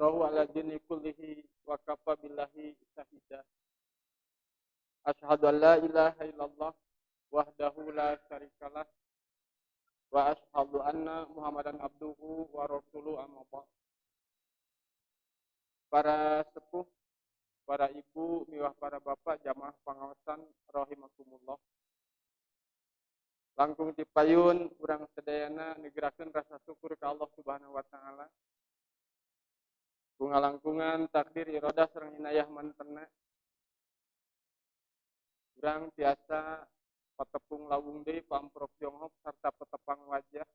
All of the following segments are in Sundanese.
Liyudhhirahu 'ala dini kullihi wa kafa billahi syahida. Asyhadu an la ilaha illallah wahdahu la syarikalah wa asyhadu anna Muhammadan abduhu wa rasuluhu, amma ba'd. Para sepuh, para ibu, miwah para bapak jamaah pangaosan rahimakumullah. Langkung tipayun urang sadayana negerakeun rasa syukur ka Allah Subhanahu wa taala. Ku ngalangkungan takdir iradah sareng inayah mantena. Urang tiasa patepung lawung deui pamprok jonghok sarta petepang wajah.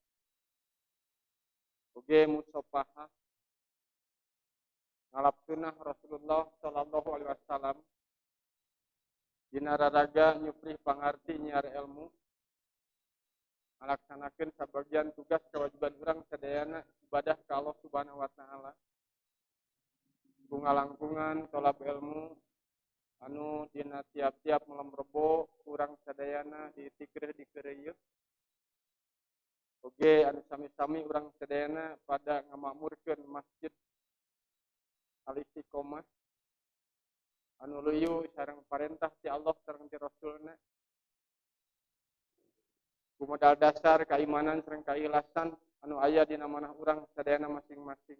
Oge musopaha ngalap sunah Rasulullah sallallahu alaihi wasallam dina raraga nyuprih pangarti nyiar ilmu, ngalaksanakeun sabagian tugas kewajiban urang sadayana ibadah ka Allah Subhanahu wa taala. Ku ngalangkungan tolab ilmu anu dina tiap-tiap malam Rebo urang sadayana ditikeureun dikeureuyeut. Oge anu sami-sami urang sadayana pada ngamakmurkeun Masjid Al-Istiqomah anu luyu sareng parentah ti Allah sareng ti Rasulna. Ku modal dasar keimanan sareng keikhlasan anu aya dina manah urang sadayana masing-masing.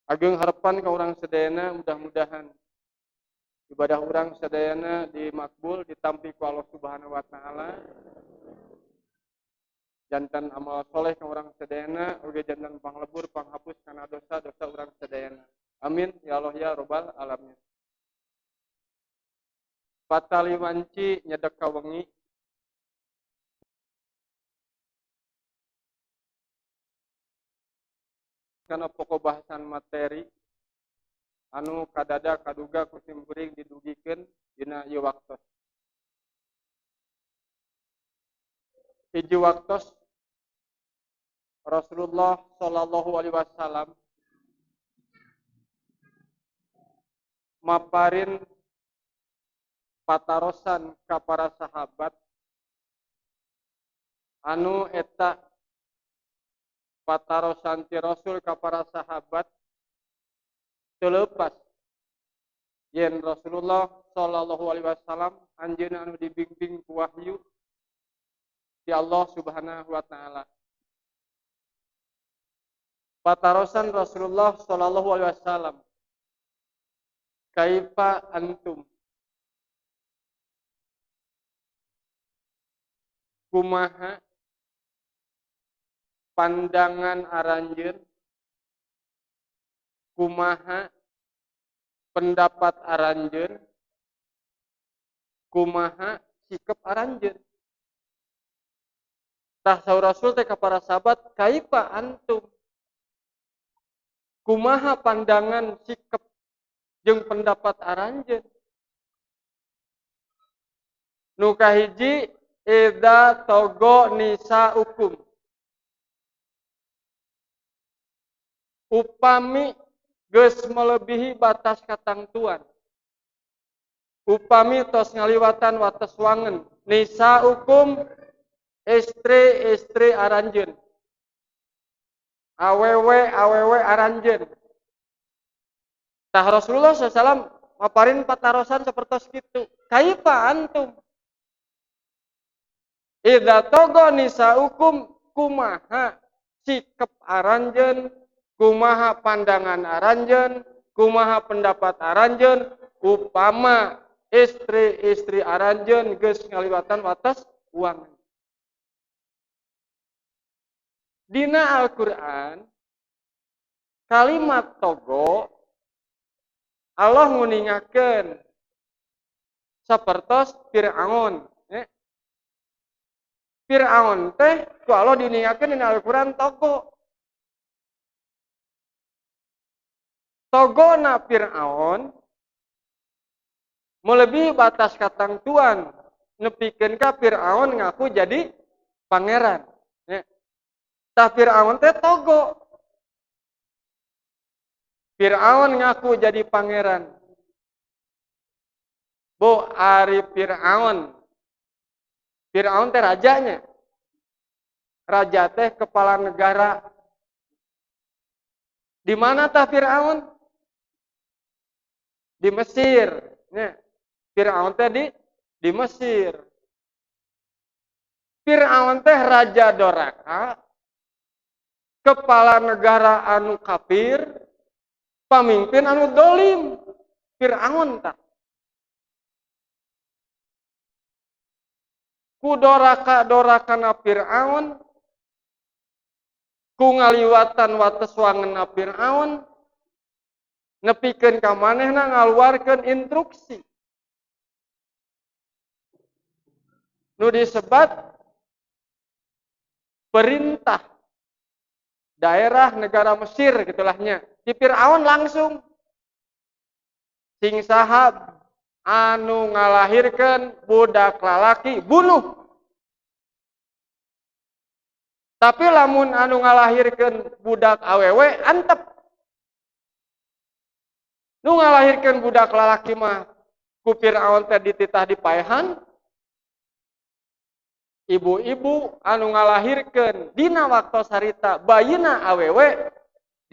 Ageng harapan ka urang sadayana mudah-mudahan ibadah urang sadayana dimakbul ditampi ku Allah Subhanahu wa taala. Jantan amal soleh ka urang sadayana oge jantan panglebur panghapus kana dosa-dosa urang sadayana. Amin ya Allah ya robbal alamin. Patali wanci nyedek ka wengi kana pokok bahasan materi anu kadada kaduga ku simkuring didugikeun dina ieu waktos. Hiji waktos Rasulullah sallallahu alaihi wasallam maparin patarosan ka para sahabat anu eta patarosan ti Rasul ka para sahabat teu leupas yen Rasulullah sallallahu alaihi wasallam anjeunna anu dibimbing ku wahyu ti Allah Subhanahu wa taala. Patarosan Rasulullah sallallahu alaihi wasallam, kaifa antum? Kumaha pandangan aranjeun? Kumaha pendapat aranjeun? Kumaha sikap aranjeun? Tah saur Rasul teh ka para sahabat, kaifa antum? Kumaha pandangan sikap jeung pendapat aranjeun? Nu kahiji idza togo nisaukum. Upami geus melebihi batas katangtuan, upami tos ngaliwatan wates wangen, nisaukum istri-istri aranjeun, awewe awewe aranjeun. Tah Rasulullah SAW maparin patarosan sapertos kitu, kaifa antum idza togo nisaukum, kumaha sikap aranjeun, kumaha pandangan aranjeun, kumaha pendapat aranjeun upama istri-istri aranjeun geus ngaliwatan wates wangen. Dina Al-Qur'an kalimat togo Allah nguningakeun sapertos Fir'aun. Fir'aun teh ku Allah diuningakeun dina Al-Qur'an togo. Togona Fir'aun melebihi batas katangtuan, nepikeun ka Fir'aun ngaku jadi pangeran. Tah Fir'aun teh togo. Fir'aun ngaku jadi pangeran. Bu ari Fir'aun. Fir'aun teh rajanya. Raja teh kepala negara. Di mana tah Firaun? Di Mesir. Nya. Firaun teh di Mesir. Firaun teh raja doraka, kepala negara anu kafir, pamimpin anu dolim. Firaun tah. Ku doraka-dorakana Firaun, ku ngaliwatan wates wangenna Firaun, nepikeun ka manehna ngaluarkeun instruksi. Nu disebat perintah daerah negara Mesir gitulahnya. Di Firaun langsung sing saha anu ngalahirkeun budak lalaki bunuh. Tapi lamun anu ngalahirkeun budak awewe antep. Nu ngalahirkeun budak lalaki mah ku Firaun teh dititah dipaehan. Ibu-ibu anu ngalahirkeun dina waktos harita bayina awewe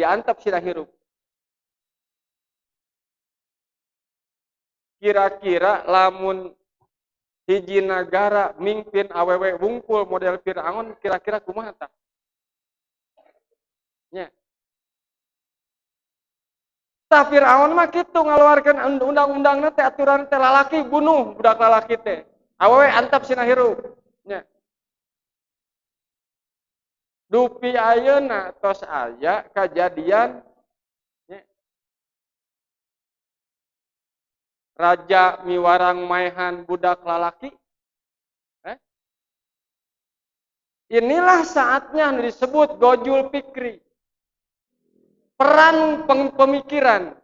diantep sina hirup. Kira-kira lamun hiji nagara mingpin awewe wungkul model Firaun kira-kira kumaha tah? Nya. Tah Firaun mah kitu ngaluarkeun undang-undangna teh aturan teh lalaki bunuh budak lalaki teh. Awewe antep sina hirup. Nya. Dupi ayeuna tos aya kajadian nya. Raja miwarang maehan budak lalaki. Inilah saatnya disebut gojul fikri. Peran pemikiran.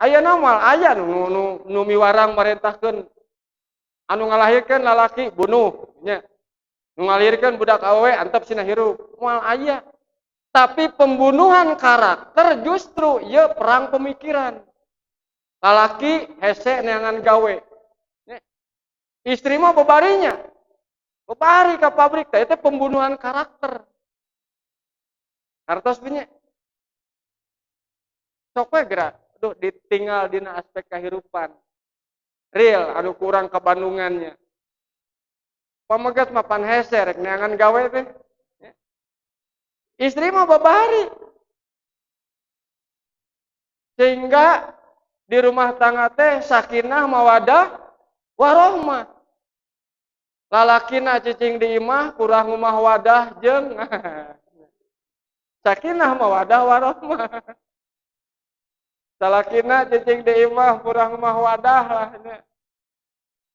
Ayeuna moal aya nu miwarang marentahkeun anu ngalahirkeun lalaki bunuh nya. Nu ngalahirkeun budak awewe antep sina hirup. Moal aya. Tapi pembunuhan karakter justru ieu perang pemikiran. Lalaki hese neangan gawe. Istri mah bebarinya. Bebari ka pabrik teh itu pembunuhan karakter. Hartos punya. Sok we geura, duh ditinggal dina aspek kehidupan. Real anu kurang kebandungannya. Pamegat mah pan hese rek neangan gawe teh. Istri mah babari. Sehingga di rumah tangga teh sakinah mawadah warohmah. Lalakina cicing di imah kurang rumah wadah jeung sakinah mawadah warohmah. Salakina cicing di imah kurang rumah wadah lah nya.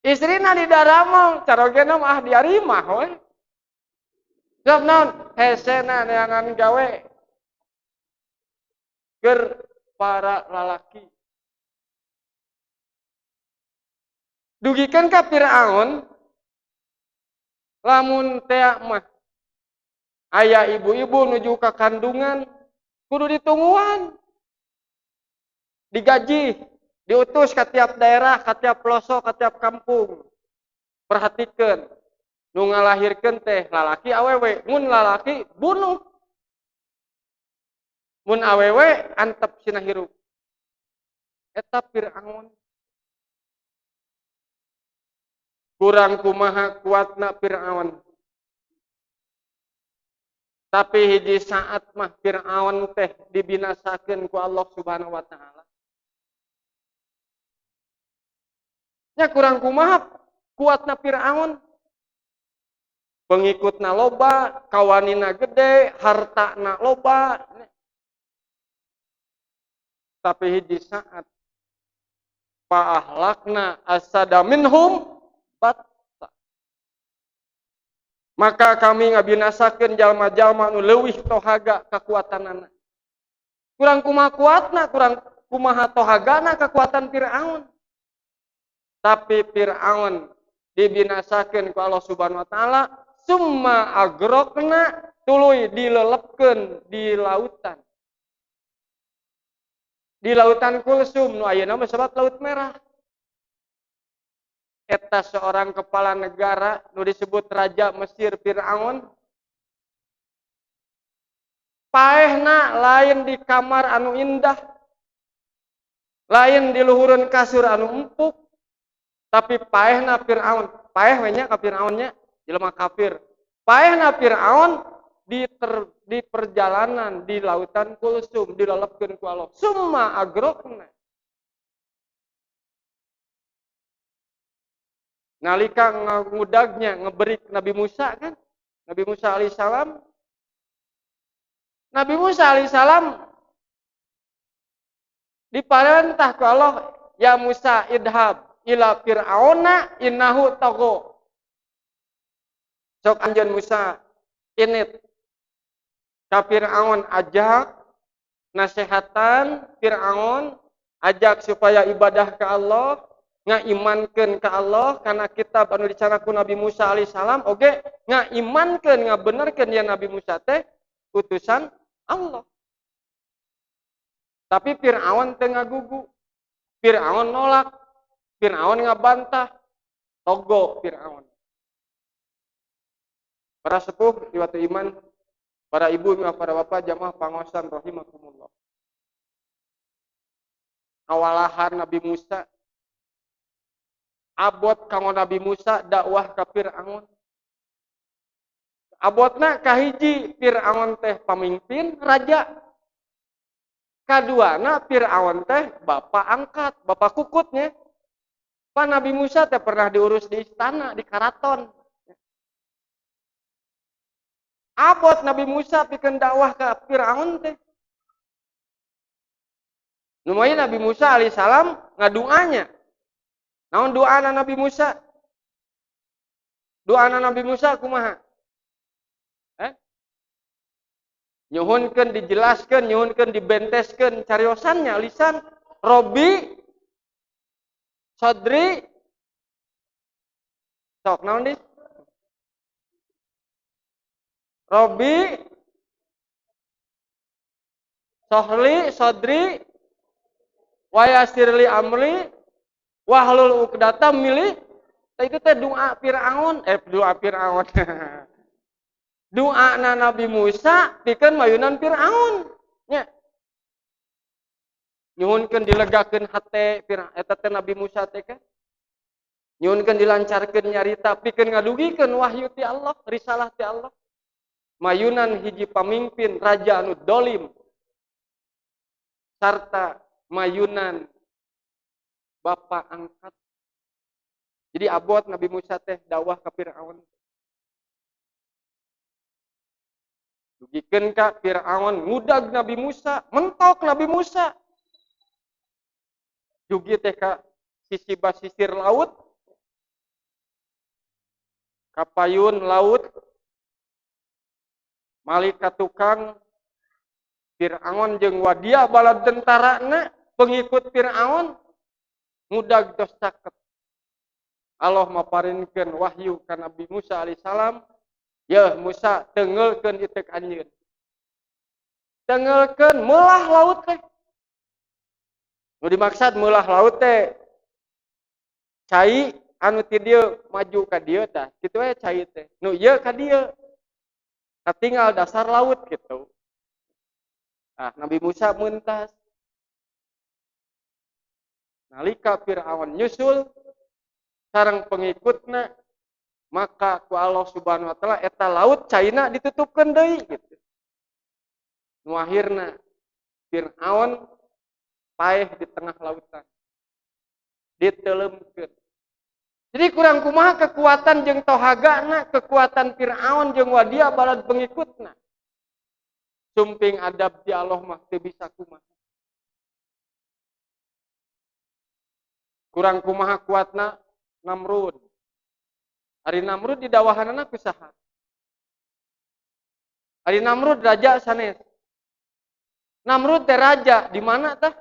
Istrina di daramang carogena mah di arimah we. Sebab naon hesena neangan gawe keur para lalaki. Dugikeun ka Firaun lamun tea mah aya ibu-ibu nuju ka kandungan kudu ditungguan, digaji, diutus ka tiap daerah, ka tiap pelosok, ka tiap kampung. Perhatikeun nu ngalahirkeun teh lalaki awewe, mun lalaki bunuh, mun awewe antep sina hirup. Eta Firaun. Kurang kumaha kuatna Firaun. Tapi hiji saat mah Firaun teh dibinasakeun ku Allah Subhanahu wa taala. Nya kurang kumaha kuatna Firaun. Pengikutna loba, kawanina gede, hartana loba. Tapi hiji saat fa ahlakna asada minhum batta. Maka kami ngabinasakeun jalma-jalma nu leuwih tohaga kakuatanana. Kurang kumaha kuatna, kurang kumaha tohagana kekuatan Firaun. Tapi Firaun dibinasakeun ku Allah Subhanahu wa taala, summa agrokna tuluy dilelepkeun di lautan. Di lautan Kulsum nu ayeuna mah disebut Laut Merah. Eta seorang kepala negara nu disebut Raja Mesir Firaun. Paehna lain di kamar anu indah, lain di luhureun kasur anu empuk, tapi paehna Fir'aun, paeh we nya ka Fir'aunnya, jelema kafir. Paehna Fir'aun di perjalanan di lautan Kulsum dilelepkeun ku Allah. Summa agrokna. Nalika ngudagnya ngeberik Nabi Musa kan? Nabi Musa alaihissalam. Nabi Musa alaihissalam diparentah ku Allah, ya Musa idhab ila fir'auna innahu tagha. Sok anjeun Musa init ka Fir'aun, ajak nasehatan Fir'aun, ajak supaya ibadah ke Allah, ngaimankeun ka Allah karena kitab anu dicanak ku Nabi Musa alaihissalam oge ngaimankeun ngabenerkeun ya Nabi Musa teh utusan Allah. Tapi Fir'aun teu ngagugu. Fir'aun nolak, Fir'aun ngabantah, togo Fir'aun. Para sepuh di waktu iman, para ibu, para bapak, jamaah pangosan rahimakumullah. Awalahan Nabi Musa, abot kanggo Nabi Musa dakwah ka Fir'aun. Abotna kahiji Fir'aun teh pamimpin raja. Kaduana Fir'aun teh bapak angkat, bapak kukutnya. Pak Nabi Musa teh pernah diurus di istana, di karaton. Abot Nabi Musa pikeun dakwah ka Fir'aun teh. Lumayan Nabi Musa alaihissalam ngaduanya. Naon doana Nabi Musa? Doana Nabi Musa kumaha? Nyuhunkeun dijelaskeun, nyuhunkeun dibenteskeun cariosannya lisan Robi Sodri sok naon dis? Robi Sohli Sodri Wayasirli amri wahlul uqdatam mili. Itu teh doa Fir'aun, doa Fir'aun. Doa Nabi Musa pikeun mayunan Fir'aun nya. Nyuhunkeun dilegakeun hate Fir'aun eta teh Nabi Musa teh kan. Nyuhunkeun dilancarkeun nyarita pikeun ngadugikeun wahyu ti Allah, risalah ti Allah. Mayunan hiji pamimpin raja anu dolim sarta mayunan bapak angkat. Jadi abot Nabi Musa teh dakwah ka Fir'aun. Dugikeun ka Fir'aun ngudag Nabi Musa, mentok Nabi Musa. Dugi teh ka sisi basisir laut, kapayun laut, malik ka tukang Fir'aun jeung wadia bala tentarana pengikut Fir'aun ngudag tos caket. Allah maparinkeun wahyu ka Nabi Musa alaihissalam, yeuh Musa tengelkeun iteuk anjeun. Tengelkeun meulah laut teh. Nu dimaksud meulah laut teh cai anu ti dieu maju ka dieu tah, kitu we cai teh. Nu ieu ka dieu. Katinggal dasar laut gitu. Ah, Nabi Musa mentas. Nalika Fir'aun nyusul sareng pengikutna, maka ku Allah Subhanahu wa taala eta laut caina ditutupkeun deui gitu. Nu akhirna Fir'aun paeh di tengah lautan. Diteuleumkeun. Jadi kurang kumaha kekuatan jeung tohagana, kekuatan Fir'aun jeung wadia balad pengikutna. Sumping adab di Allah mah teu bisa kumaha. Kurang kumaha kuatna Namrud. Ari Namrud didawahanana ku saha? Ari Namrud raja sanes. Namrud teh raja di mana tah?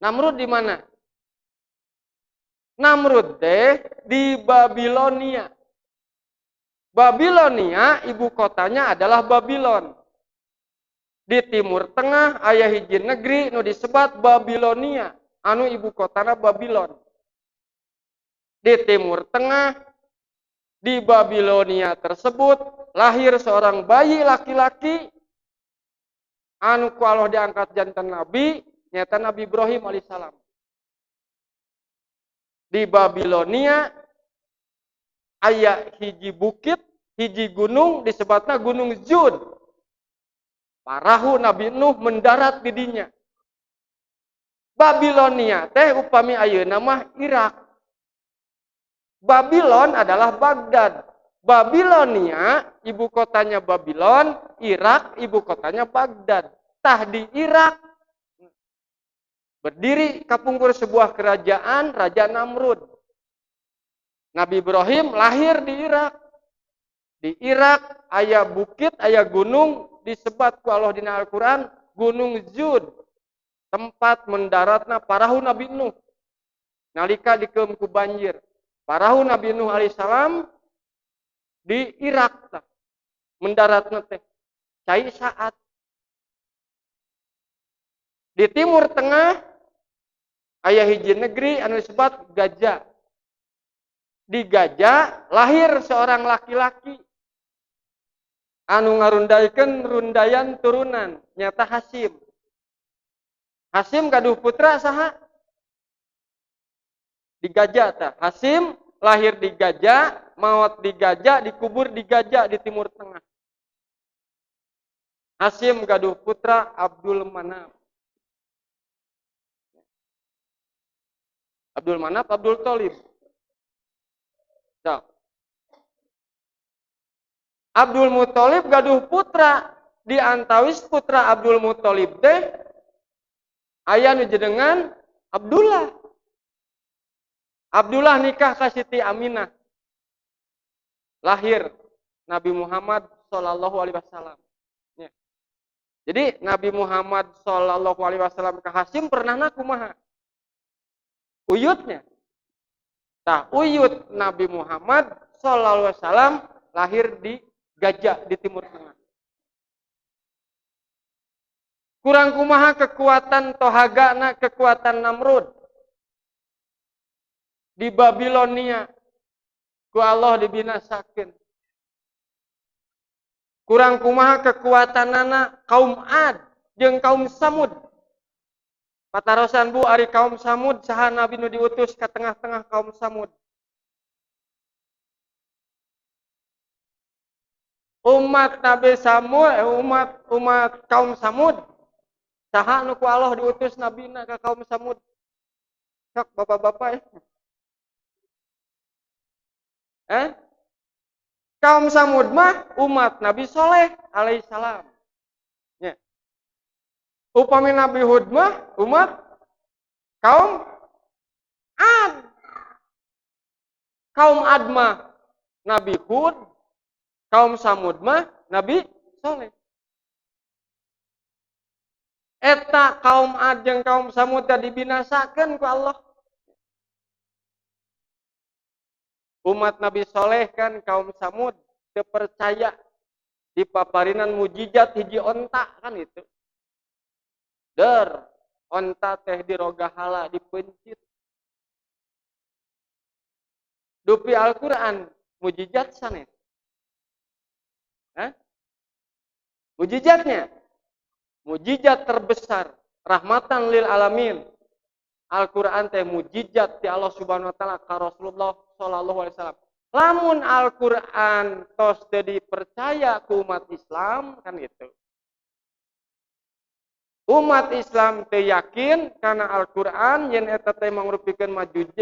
Namrud di mana? Namrud teh di Babilonia. Babilonia ibu kotanya adalah Babylon. Di Timur Tengah aya hiji negeri nu disebat Babilonia, anu ibu kotana Babylon. Di Timur Tengah Di Babilonia tersebut lahir seorang bayi laki-laki anu ku Allah diangkat jantan nabi, nyata Nabi Ibrahim alaihissalam. Di Babilonia aya hiji bukit, hiji gunung disebutna Gunung Jud. Parahu Nabi Nuh mendarat di dinya. Babilonia teh upami ayeuna mah Irak. Babylon adalah Baghdad. Babilonia ibu kotanya Babylon, Irak ibu kotanya Baghdad. Tah di Irak berdiri kapungkur sebuah kerajaan Raja Namrud. Nabi Ibrahim lahir di Irak. Di Irak aya bukit, aya gunung disebat ku Allah dina Al-Qur'an Gunung Jud, tempat mendaratna parahu Nabi Nuh. Nalika dikeum ku banjir. Parahu Nabi Nuh alaihissalam di Irak tah mendaratna teh cai saat. Di Timur Tengah aya hiji negeri anu disebut Gaza. Di Gaza lahir seorang laki-laki anu ngarundaikeun rundayan turunan nyata Hasim. Hasim gaduh putra saha? Di Gaza tah. Hasim lahir di Gaza, maot di Gaza, dikubur di Gaza di Timur Tengah. Hasim gaduh putra Abdul Manaf. Abdul Manaf, Abdul Thalib. So. Abdul Muthalib gaduh putra, di antawis putra Abdul Muthalib teh aya nu jenengan Abdullah. Abdullah nikah ka Siti Aminah. Lahir Nabi Muhammad sallallahu alaihi wasallam. Ya. Jadi Nabi Muhammad sallallahu alaihi wasallam ka Hasim pernahna kumaha? Uyutnya. Tah uyut Nabi Muhammad sallallahu alaihi wasallam lahir di Gaza di Timur Tengah. Kurang kumaha kekuatan tohagana, kekuatan Namrud di Babilonia ku Allah dibinasakeun. Kurang kumaha kekuatanana kaum Ad jeung kaum Samud. Patarosan bu ari kaum Samud saha nabi nu diutus ka tengah-tengah kaum Samud? Umat Nabi Samud, umat kaum Samud saha nu ku Allah diutus nabina ka kaum Samud? Sok bapak-bapak ya. Kaum Samud mah umat Nabi Soleh alaihissalam. Ya. Upami Nabi Hud mah umat kaum Ad. Kaum Ad mah Nabi Hud, kaum Samud mah Nabi Soleh. Eta kaum Ad jeung kaum Samud teh dibinasakeun ku Allah. Umat Nabi Soleh kan kaum Samud teu percaya dipaparinan mujizat hiji onta kan itu. Der onta teh dirogahala dipencit. Dupi Al-Qur'an mujizat sanes. Hah? Mujizatnya mujizat terbesar rahmatan lil alamin. Al-Qur'an teh mujizat ti Allah Subhanahu wa taala ka Rasulullah sallallahu alaihi wasallam. Lamun Al-Qur'an tos teu dipercaya ku umat Islam kan gitu. Umat Islam teu yakin karena Al-Qur'an yen eta teh mangrupikeun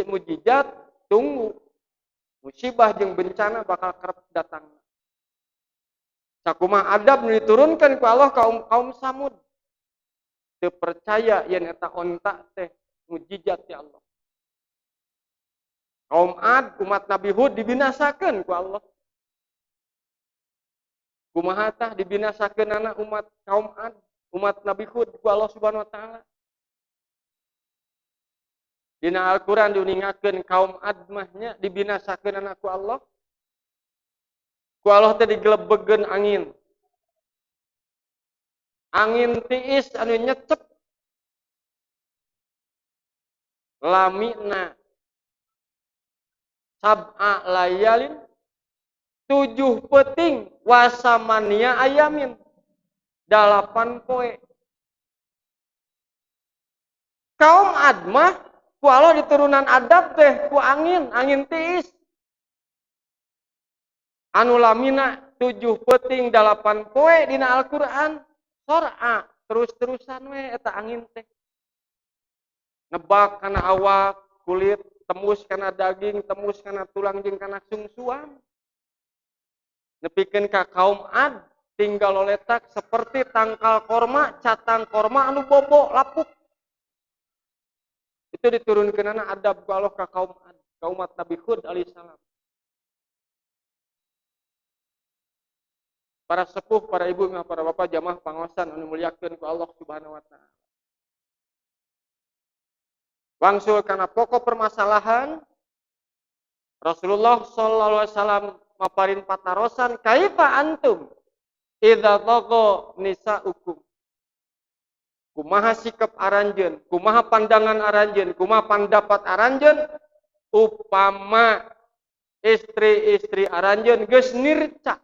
mujizat, tunggu musibah jeung bencana bakal kerep datang. Sakumaha adab nu diturunkeun ku Allah kaum kaum Samud. Teu percaya yen eta onta teh mujizat ya Allah. Kaum Ad, umat Nabi Hud dibinasakeun ku Allah. Kumaha tah dibinasakeunana umat kaum Ad, umat Nabi Hud ku Allah Subhanahu wa taala. Dina Al-Qur'an diuningakeun kaum Ad mah nya dibinasakeunana ku Allah. Ku Allah teh digelebegeun angin. Angin tiis anu nyecep lamina sab'a layalin 7 peuting wasamania ayamin 8 poe. Kaum Ad mah ku Allah diturunan adab teh ku angin, angin tiis. Anu lamina 7 peuting 8 poe dina Al-Qur'an, sora terus-terusan we eta angin teh. Nebak kana awak, kulit, tembus kana daging, tembus kana tulang jeung kana sungsuan. Nepikeun ka kaum Ad tinggal loletak seperti tangkal korma, catang korma anu bobo lapuk. Itu diturunkeunana adab ku Allah ka kaum Ad, ka umat Nabi Hud alaihissalam. Para sepuh, para ibu, para bapak jamaah pangosan anu muliakeun ku Allah Subhanahu wa taala. Wangsul kana pokok permasalahan Rasulullah sallallahu alaihi wasallam maparin patarosan kaifa antum idza tagha nisaukum. Kumaha sikap aranjeun, kumaha pandangan aranjeun, kumaha pandapat aranjeun upama istri-istri aranjeun geus nirca.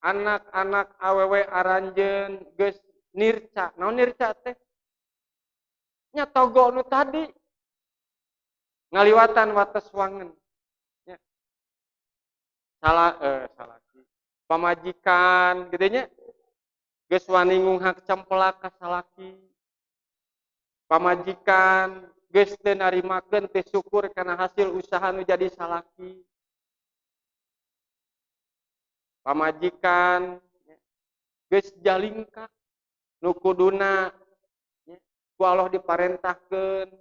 Anak-anak awewe aranjeun geus nirca. Naon nirca teh? Nya togo nu tadi ngaliwatan wates wangen. Nya. Salah salaki. Pamajikan kitu nya geus wani ngunghak cempelak ka salaki. Pamajikan geus teu narimakeun teu syukur kana hasil usaha nu jadi salaki. Pamajikan geus jalingkak nu kuduna ku Allah diparentahkeun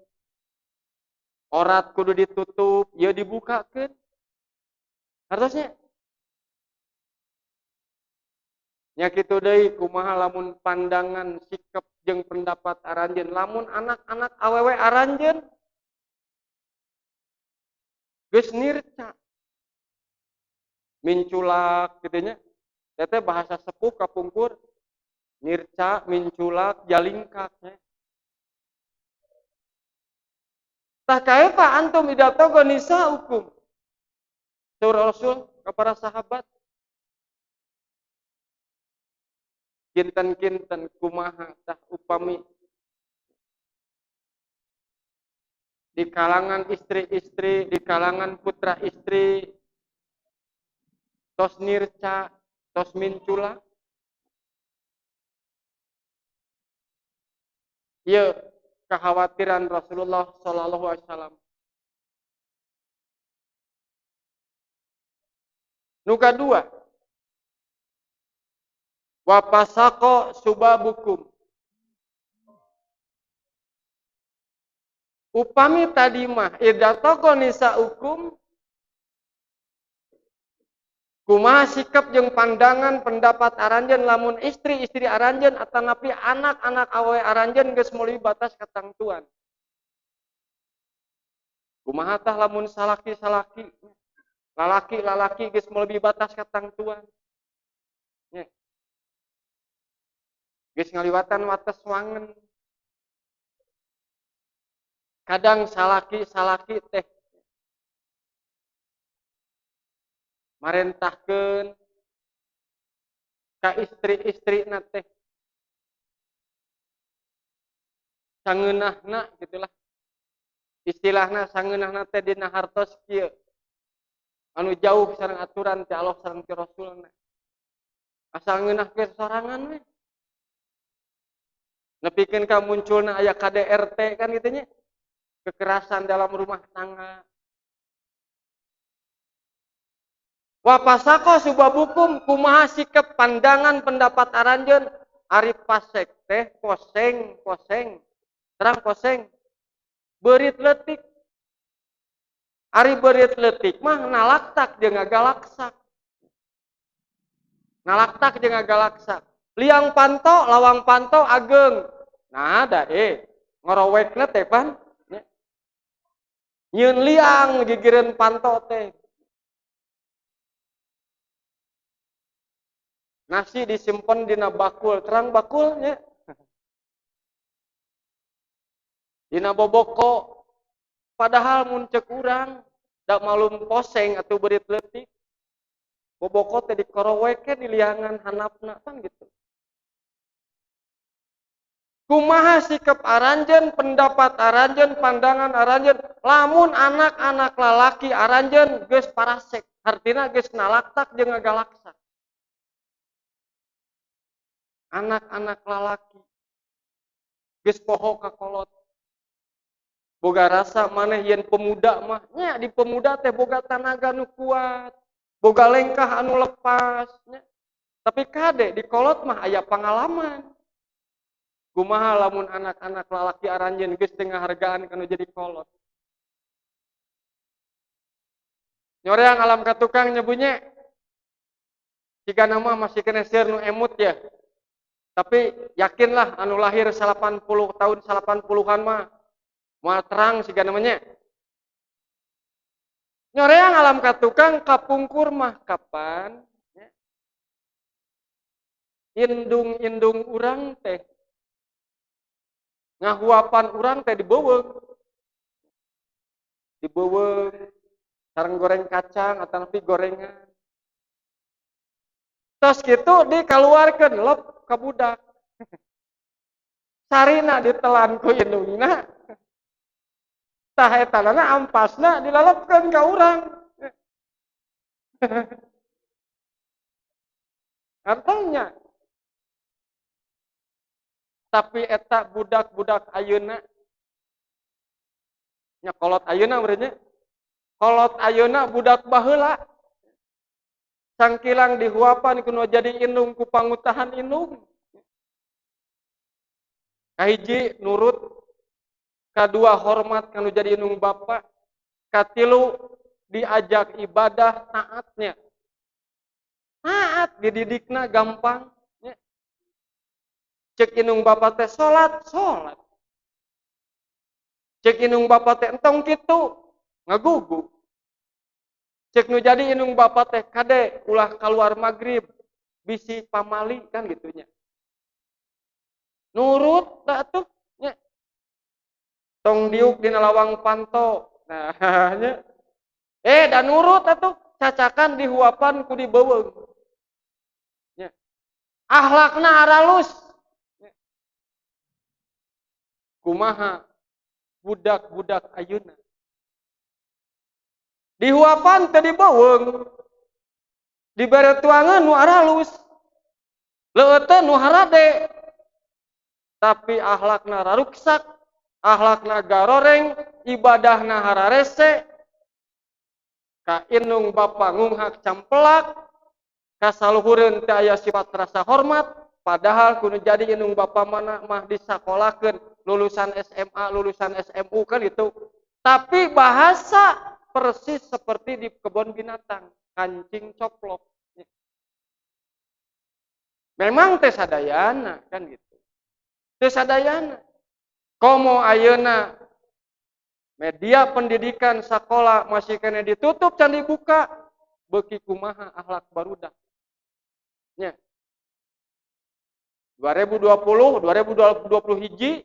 orat kudu ditutup ieu dibukakeun hartosnya nya kitu deui kumaha lamun pandangan sikap jeung pendapat aranjeun lamun anak-anak awewe aranjeun geus nirca minculak kitu nya teh bahasa sepuh kapungkur nirca minculak jalingkak nya. Tah kaifa antum idza tagha nisaukum. Saur Rasul kepada sahabat kinten-kinten kumaha tah upami di kalangan istri-istri, di kalangan putra istri tos nirca, tos minculak. Ieu kekhawatiran Rasulullah sallallahu alaihi wasallam. Nu kadua, wa pasaqo subabukum. Upami tadi mah idza taqa nisaukum kumaha sikap jeung pandangan pendapat aranjeun lamun istri-istri aranjeun atanapi anak-anak awewe aranjeun geus meuli batas katangtuan. Kumaha tah lamun salaki-salaki lalaki-lalaki geus melebihi batas katangtuan. Nya. Geus ngaliwatan wates wangen. Kadang salaki-salaki teh marentahkeun ka istri-istrina teh sangeunahna gitulah istilahna sangeunahna teh dina hartos kieu anu jauh sareng aturan ti Allah sareng ti Rasulna asal ngeunah ke sorangan we nepikeun ka munculna aya KDRT kan kitu nya kekerasan dalam rumah tangga. Wa pasaqo subabukum kumaha sikap pandangan pendapat aranjeun ari pasek teh poseng poseng terang poseng beurit leutik ari beurit leutik mah nalaktak jeung ngagalaksak nalaktak jeung ngagalaksak liang panto lawang panto ageng nah da ngorowekna teh pan nyieun liang gigireun panto teh. Nasi disimpan dina bakul, terang bakulnya. Dina boboko. Padahal mun cek urang da malum poseng atau beurit leutik. Boboko teh dikoroweke di liangan hanapna kan gitu. Kumaha sikap aranjeun, pendapat aranjeun, pandangan aranjeun, lamun anak-anak lalaki aranjeun geus parasek, hartina geus nalaktak jeung ngagalaksak. Anak-anak lalaki geus poho ka kolot. Boga rasa maneh yen pemuda mah nya di pemuda teh boga tanaga nu kuat, boga lengkah anu lepas nya. Tapi kade di kolot mah aya pangalaman. Kumaha lamun anak-anak lalaki aranjeun geus teu ngahargaan kanu jadi kolot. Nyoreang alam ka tukang nyebunya. Jika nama masih kena seur nu emut ya. Tapi yakinlah anu lahir 80 tahun 80-an mah moal terang siga namanya. Nyoreang alam ka tukang kapungkur mah kapan? Indung-indung urang teh ngahuapan urang teh dibeuweung. Dibeuweung sareng goreng kacang atanapi gorengan. Tos kitu dikaluarkeun lep ka budak. Sarina ditelan ku indungna. Tah etanana ampasna dilalepkeun ka urang. Artinya tapi eta budak-budak ayeuna nya kolot ayeuna meureun nya. Kolot ayeuna budak baheula. Sangkilang dihuapan kuno jadi indung ku pangutahan indung. Kahiji nurut, kadua hormat kanu jadi indung bapa, katilu diajak ibadah taatnya. Taat dididikna gampang. Cek indung bapa teh salat, salat. Cek indung bapa teh entong kitu, ngagugu. Cek nu jadi indung bapa teh kade ulah keluar magrib, bisi pamali kan gitunya. Nurut da atuh nya. Tong diuk dina lawang panto. Nah nya. Da nurut atuh cacakan dihuapan ku dibeuweung. Nya. Akhlakna aralus. Kumaha budak-budak ayeuna dihuapan teh dibeuweung, dibere tuangan nu aralus, leueuteun nu harade, tapi akhlakna raruksak, akhlakna garoreng, ibadahna hararese, ka indung bapa ngunghak campelak, kasaluhureun teh aya sifat rasa hormat, padahal kudu jadi indung bapa mana mah disakolakeun lulusan SMA, lulusan SMU kan itu. Tapi bahasa persis seperti di kebun binatang, kancing coplok. Memang teh sadayana kan gitu. Teh sadayana. Komo ayeuna media pendidikan sekolah masih kena ditutup can dibuka, beuki kumaha akhlak barudak. Nya. 2020, 2020 hiji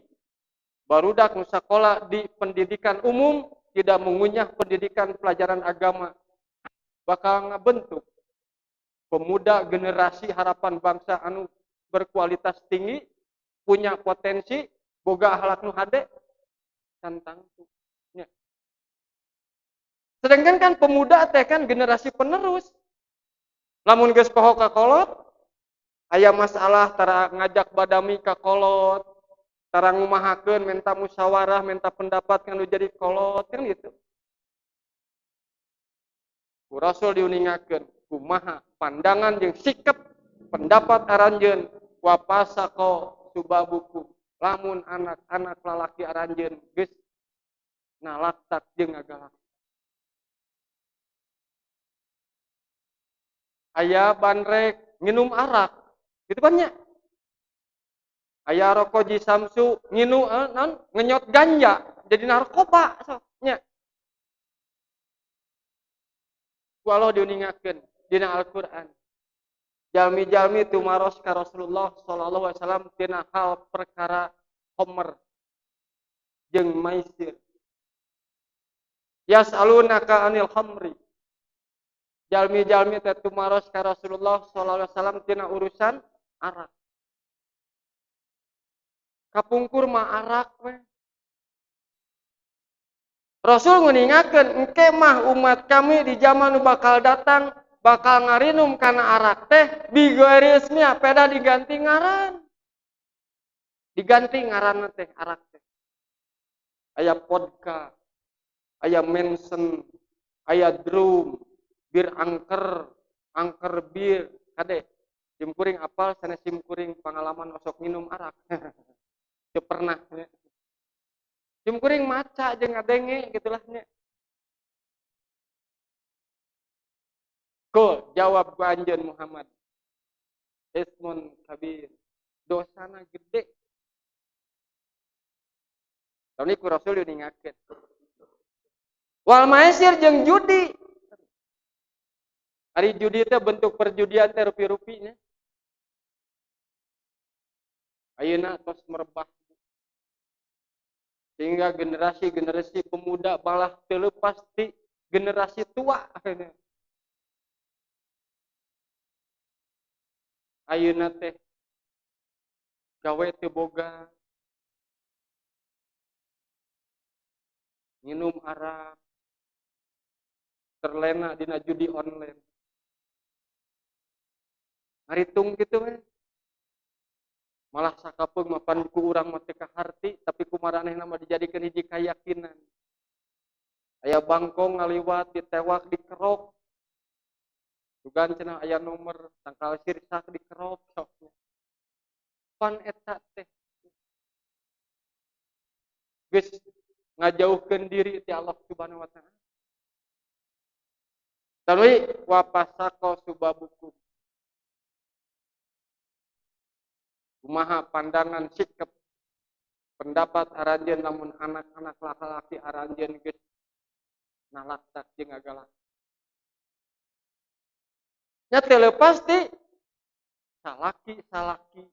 barudak nu sakola di pendidikan umum tidak mengunyah pendidikan pelajaran agama, bakal ngabentuk pemuda generasi harapan bangsa anu berkualitas tinggi, punya potensi, boga akhlak nu hade, tantang nya. Sedangkan kan pemuda teh kan generasi penerus. Lamun geus poho ka kolot, aya masalah tara ngajak badami ka kolot, tara ngumahakeun minta musyawarah, minta pendapat kan jadi kolot kan gitu. Ku Rasul diuningakeun kumaha pandangan jeung sikap pendapat aranjeun wa pasaqo subabuku lamun anak-anak lalaki aranjeun geus nalaktak jeung ngagalak. Aya bandrek nginum arak gitu kan nya. Aya rokok ji samsu nginu non ngenyot ganja jadi narkoba so nya. Ku Allah diuningakeun dina Al-Qur'an. Jalmi-jalmi tumaros ka Rasulullah sallallahu alaihi wasallam tina hal perkara homer jeung maisir. Yas'alunaka anil khamri. Jalmi-jalmi teh tumaros ka Rasulullah sallallahu alaihi wasallam tina urusan arak. Kapungkur mah arak we. Rasul nguningakeun engke mah umat kami di zaman nu bakal datang bakal ngarinum kana arak teh bighairi ismiha, peda diganti ngaran. Diganti ngaranna teh arak teh. Aya vodka, aya Manson, aya drum, bir angker, angker bir, kade. Simkuring apal sanes simkuring pengalaman osok minum arak. Teu pernah nya. Simkuring maca jeung ngadenge gitulah nya. Ko jawab ku anjeun Muhammad. Ismun kabir, dosana gede. Lamun ku Rasul diingatkeun. Wal maisir jeung judi. Ari judi teh bentuk perjudian teh rupi-rupinya. Ayeuna tos merebah. Sehingga generasi-generasi pemuda malah terlepas di generasi tua akhirnya. Ayeuna teh gawe teu boga, minum arak, terlena dina judi online. Ngaritung kitu we. Malah sakapeung mah pan ku urang mah teu kaharti, tapi ku maranehna mah dijadikeun hiji kayakinan. Aya bangkong ngaliwat ditewak dikerok. Dugaan cenah aya nomor tangkal sirsak dikerok soknya. Pan eta teh geus ngajauhkeun diri ti Allah Subhanahu wa taala. Tuluy wa fasaqo subabukum. Kumaha pandangan sikap pendapat aranjeun lamun anak-anak laki-laki aranjeun geus nalaktak jeung agalak. Nya teu leupas ti salaki-salaki.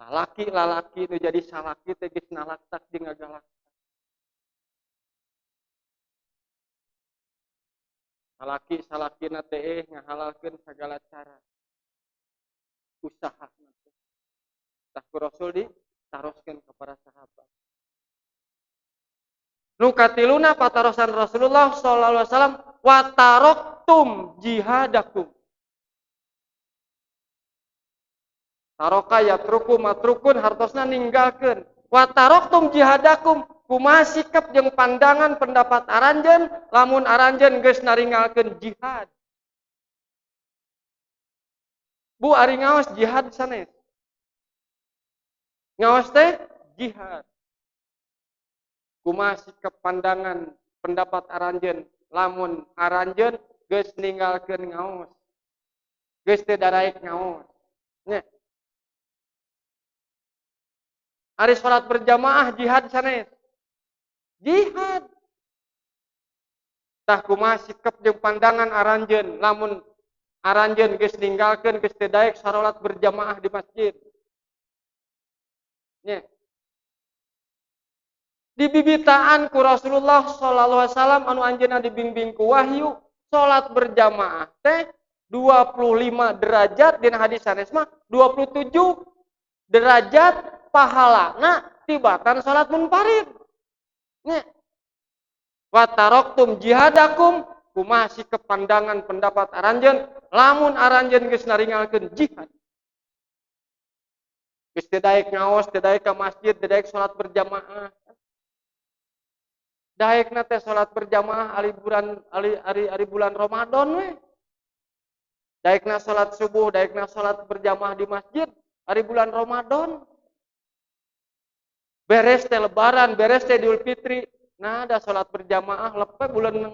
Salaki lalaki nu jadi salaki teh geus nalaktak jeung agalak. Salaki salakina teh ngahalalkeun sagala cara usaha. Tah ku Rasul ditaroskeun ka para sahabat. Nu katiluna patarosan Rasulullah sallallahu alaihi wasallam wa taraktum jihadakum. Taroka yatruku matrukun hartosna ninggalkeun. Wa taraktum jihadakum kumaha sikap jeung pandangan pendapat aranjeun lamun aranjeun geus naringalkeun jihad. Bu ari ngaos jihad sanes. Ngaos teh jihad. Kumaha sikap pandangan pendapat aranjeun lamun aranjeun geus ninggalkeun ngaos. Geus teu daraek ngaos. Nya. Ari salat berjamaah jihad sanes. Jihad. Tah kumaha sikap jeung pandangan aranjeun lamun aranjeun geus ninggalkeun geus teu daek salat berjamaah di masjid. Nya. Dibibitaan ku Rasulullah sallallahu alaihi wasallam anu anjeunna dibimbing ku wahyu salat berjamaah teh 25 derajat dina hadis sanes mah 27 derajat pahalana tibatan salat munfarid. Nya. Wa taraktum jihadakum kumaha sikap pandangan pendapat aranjeun lamun aranjeun geus naringalkeun jihad. Geus teu daek ngaos, teu daek ka masjid, teu daek salat berjamaah. Daekna teh salat berjamaah ari bulan ari bulan Ramadan we. Daekna salat subuh, daekna salat berjamaah di masjid ari bulan Ramadan. Beres teh lebaran, beres teh Idul Fitri. Nah, ada salat berjamaah lepe bulan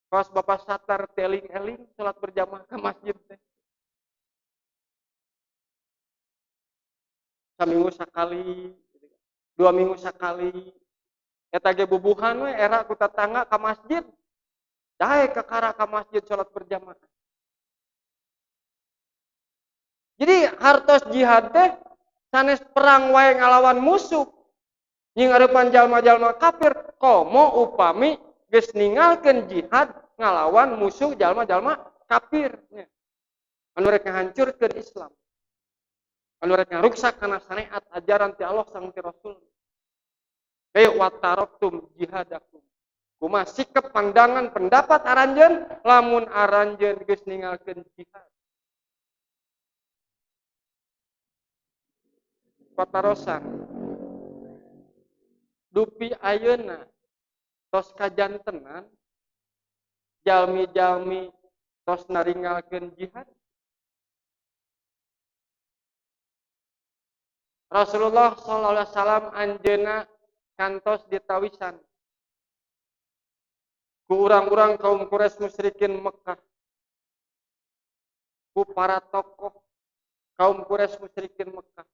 pas Bapak satar teling-eling salat berjamaah ke masjid teh. Saminggu sakali, 2 minggu sakali. Eta ge bubuhan we era ku tetangga ka masjid. Daek kakara ka masjid salat berjamaah. Jadi hartos jihad teh sanes perang wae ngalawan musuh. Nyingareupan jalma-jalma kafir komo upami geus ninggalkeun jihad ngalawan musuh jalma-jalma kafir nya. Anu rek ngahancurkeun Islam. Anu rek ngaruksak kana syariat ajaran ti Allah sareng ti Rasul. Kayak wataroktum jihadakum. Kumaha sikap pandangan pendapat aranjeun lamun aranjeun geus ninggalkeun jihad. Patarosan dupi ayeuna tos kajantenan jalmi-jalmi tos naringalkeun jihad. Rasulullah sallallahu alaihi wasallam anjeunna kantos ditawisan ku urang-urang kaum Quraisy musyrikin Mekah, ku para tokoh kaum Quraisy musyrikin Mekah.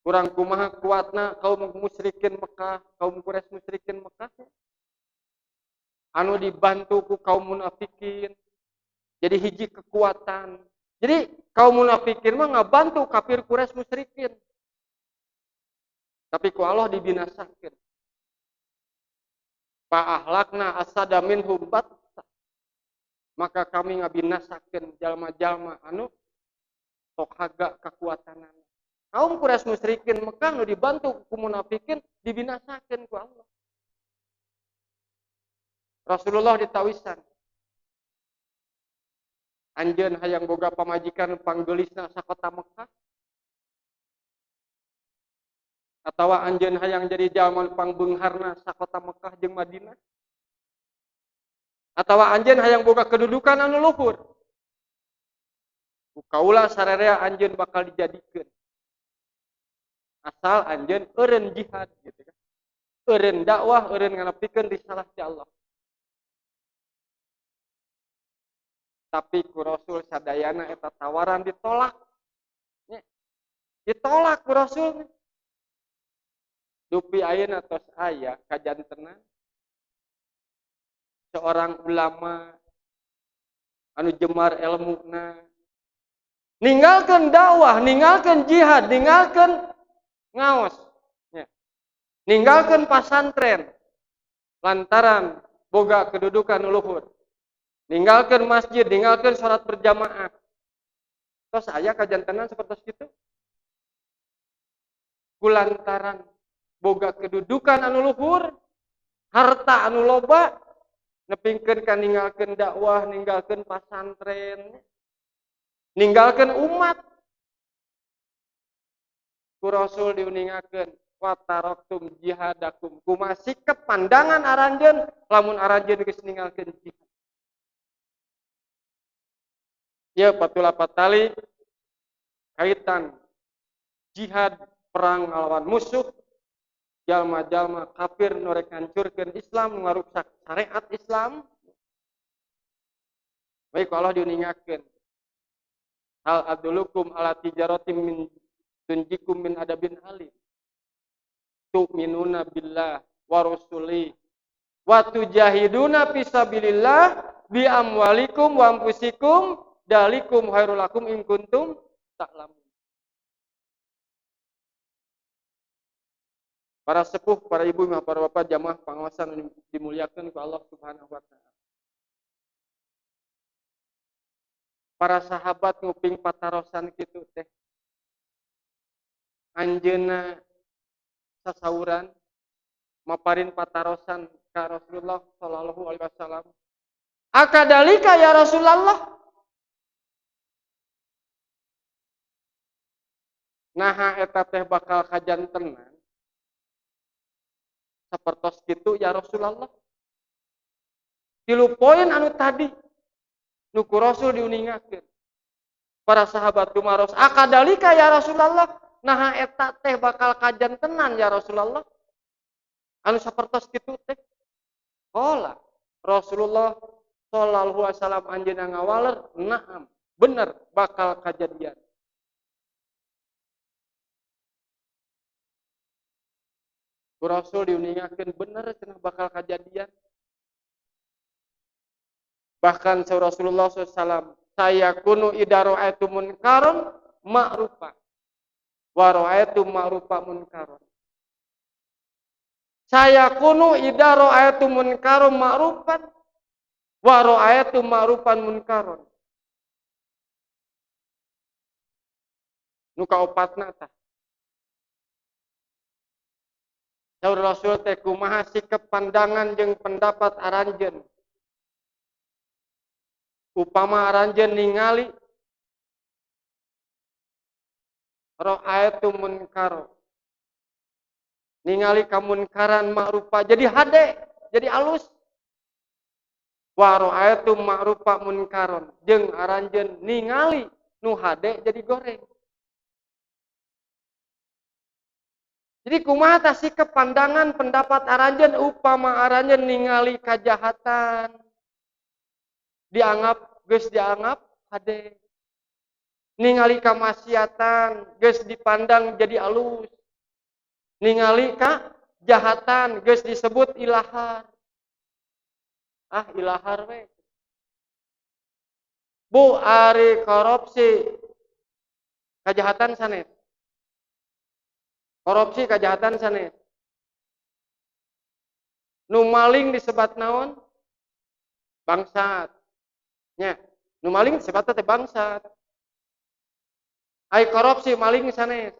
Kurang kumaha kuatna kaum musyrikin Mekah, kaum Quraisy musyrikin Mekah anu dibantu ku kaum munafikin. Jadi hiji kekuatan. Jadi kaum munafikin mah ngabantu kafir Quraisy musyrikin. Tapi ku Allah dibinasakeun. Fa ahlakna asada minhum batta. Maka kami ngabinasakeun jalma-jalma anu tok haga kekuatanana. Kaum Quraisy musyrikin Mekah nu dibantu ku munafikin dibinasakeun ku Allah. Rasulullah ditawisan. Anjeun hayang boga pamajikan panggeulisna sakota Mekah. Atawa anjeun hayang jadi jalma pangbeungharna sakota Mekah jeung Madinah. Atawa anjeun hayang boga kedudukan anu luhur. Ku kaula sararea anjeun bakal dijadikeun. Asal anjeun eureun jihad gitu kan. Eureun dakwah, eureun nganepikeun risalah ti Allah. Tapi ku Rasul sadayana eta tawaran ditolak. Nya. Ditolak ku Rasul. Dupi ayeuna tos aya kajantenan seorang ulama anu jemar elmuna ninggalkeun dakwah, ninggalkeun jihad, ninggalkeun ngaos, nya. Ninggalkeun pasantren lantaran boga kedudukan luhur. Ninggalkeun masjid, ninggalkeun salat berjamaah. Tos aya kajantenan sapertos kitu. Kulantaran boga kedudukan anu luhur, harta anu loba, nepingkeun ka ninggalkeun dakwah, ninggalkeun pasantren, ninggalkeun umat. Ku Rasul diuningakeun wa taraktum jihadakum. Kumaha sikep pandangan aranjeun lamun aranjeun geus ninggalkeun jihad. Ya patula patali kaitan jihad perang ngalawan musuh jalma-jalma kafir nu rek ngancurkeun Islam, ngaruksak syariat Islam. Baik Allah diuningakeun. Hal adulukum ala tijaratin min tunjikum min adabin alim. Tu'minuna billah wa rasuli wa tujahiduna fisabilillah bi amwalikum wa anfusikum dalikum khairul lakum in kuntum ta'lamun. Para sepuh, para ibu, para bapak, jamaah pengawasan dimuliakan ku Allah Subhanahu wa taala. Para sahabat nguping patarosan kitu teh. Anjeunna sasauran maparin patarosan ka Rasulullah sallallahu alaihi wasallam. Akadalika ya Rasulullah? Naha eta teh bakal kajantenan sapertos kitu ya Rasulullah. 3 poin anu tadi nu ku Rasul diuningakeun. Para sahabat tumaros, akadalika ya Rasulullah? Naha eta teh bakal kajantenan ya Rasulullah? Anu sapertos kitu teh. Qala Rasulullah sallallahu alaihi wasallam anjeunna ngawaler, na'am, bener bakal kajadian. Ku Rasul diuningakeun bener cenah bakal kajadian. Bahkan Rasulullah SAW, saya kunu idza ra'aitu munkaron ma'rufa wa ra'aitu ma'rufa munkaron. Sayakunu idza ra'aitum munkaran ma'rufan wa ra'aitum ma'rufan munkaron. Nu kaopatna tah. Saur Rasul teh kumaha sikep pandangan jeung pendapat aranjeun. Upama aranjeun ningali ra'aitu munkaro, ningali kamunkaran ma'rufa jadi hade, jadi alus. Wa ra'aitu ma'rufa munkaron, jeung aranjeun ningali nu hade jadi goreng. Jadi kumaha tah sikep pandangan pendapat aranjeun upama aranjeun ningali kajahatan dianggap geus dianggap hade, ningali kamaksiatan geus dipandang jadi alus, ningali kajahatan geus disebut ilahar. Ah ilahar we. Bu ari korupsi kajahatan sanes. Korupsi kajahatan sanes. Nu maling disebat naon? Bangsat. Nya, nu maling disebat teh bangsat. Ai korupsi maling sanes.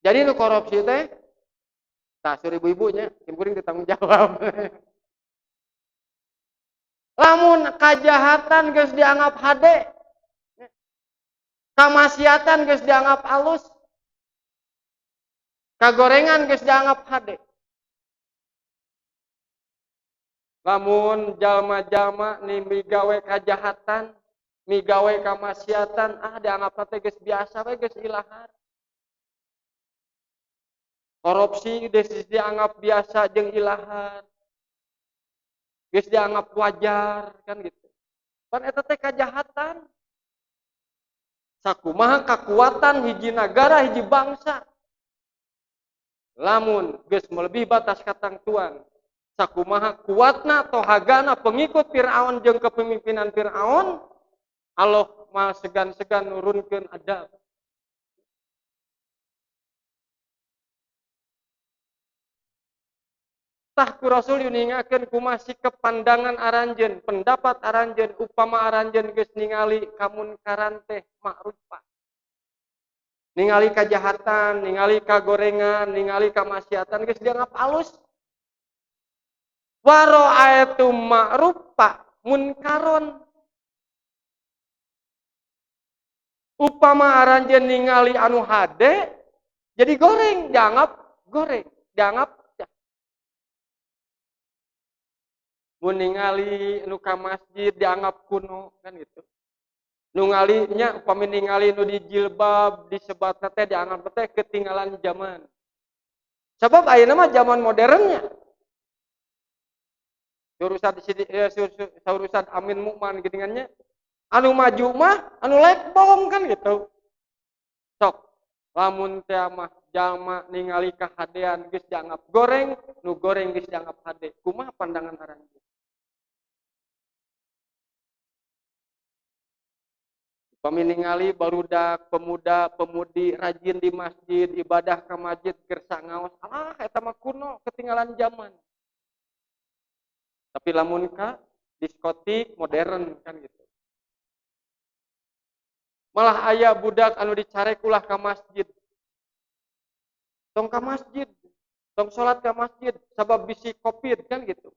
Jadi nu korupsi teh tah sur ibu-ibunya, simkuring ditanggung jawab. Lamun kajahatan geus dianggap hade, kamaksiatan geus dianggap alus, kagorengan geus dianggap hade. Lamun jalma-jalma ni migawe kajahatan, migawe kamaksiatan, ah dianggap teh geus biasa we, geus ilahar. Korupsi geus dianggap biasa jeung ilahar. Geus dianggap wajar kan gitu. Pan eta teh kajahatan. Sakumaha kakuatan hiji nagara, hiji bangsa. Lamun geus melebihi batas katangtuan, sakumaha kuatna tohagana pengikut Fir'aun jeung kepemimpinan Fir'aun, Allah mah segan-segan nurunkeun adab. Tah ku Rasul yuningakeun kumaha sikep pandangan aranjeun, pendapat aranjeun, upama aranjeun geus ningali kamunkaran teh ma'rufa. Ningali kajahatan, ningali kagorengan, ningali kamaksiatan geus dianggap alus. Wa ra'aitu ma'rufa munkaron. Upama aranjeun ningali anu hade jadi goreng, dianggap goreng, dianggap ya. Mun ningali nu ka masjid dianggap kuno kan gitu. Nu ngalinya upami ningali nu di jilbab disebatna teh dianggap teh ketinggalan zaman. Sebab ayeuna mah zaman modernnya. Urusan urusan Amin Mukman geuningannya anu maju mah anu lekbong kan gitu. Sok lamun teh mah jalma ningali kahadean geus dianggap goreng, nu goreng geus dianggap hade. Kumaha pandangan aranjeun? Upami ningali barudak, pemuda, pemudi rajin di masjid, ibadah ka masjid, kersa ngaos, alah eta mah kuno, ketinggalan zaman. Tapi lamun ka diskotik modern kan gitu. Malah aya budak anu dicarek ulah ka masjid. Tong ka masjid, tong salat ka masjid sabab bisi Covid kan gitu.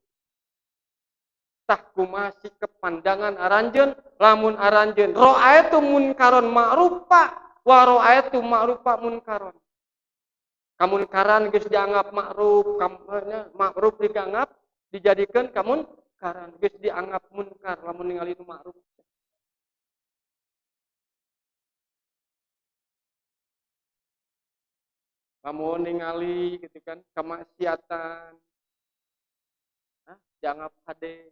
Tah kumaha sikep pandangan aranjeun lamun aranjeun ra'aitu munkaron ma'rufa wa ra'aitu ma'rufa munkaron. Kamunkaran geus dianggap ma'ruf, ma'ruf dianggap dijadikeun kamunkaran, geus dianggap munkar lamun ningali nu ma'ruf. Lamun ningali gitu kan kemaksiatan, nah, dianggap hade.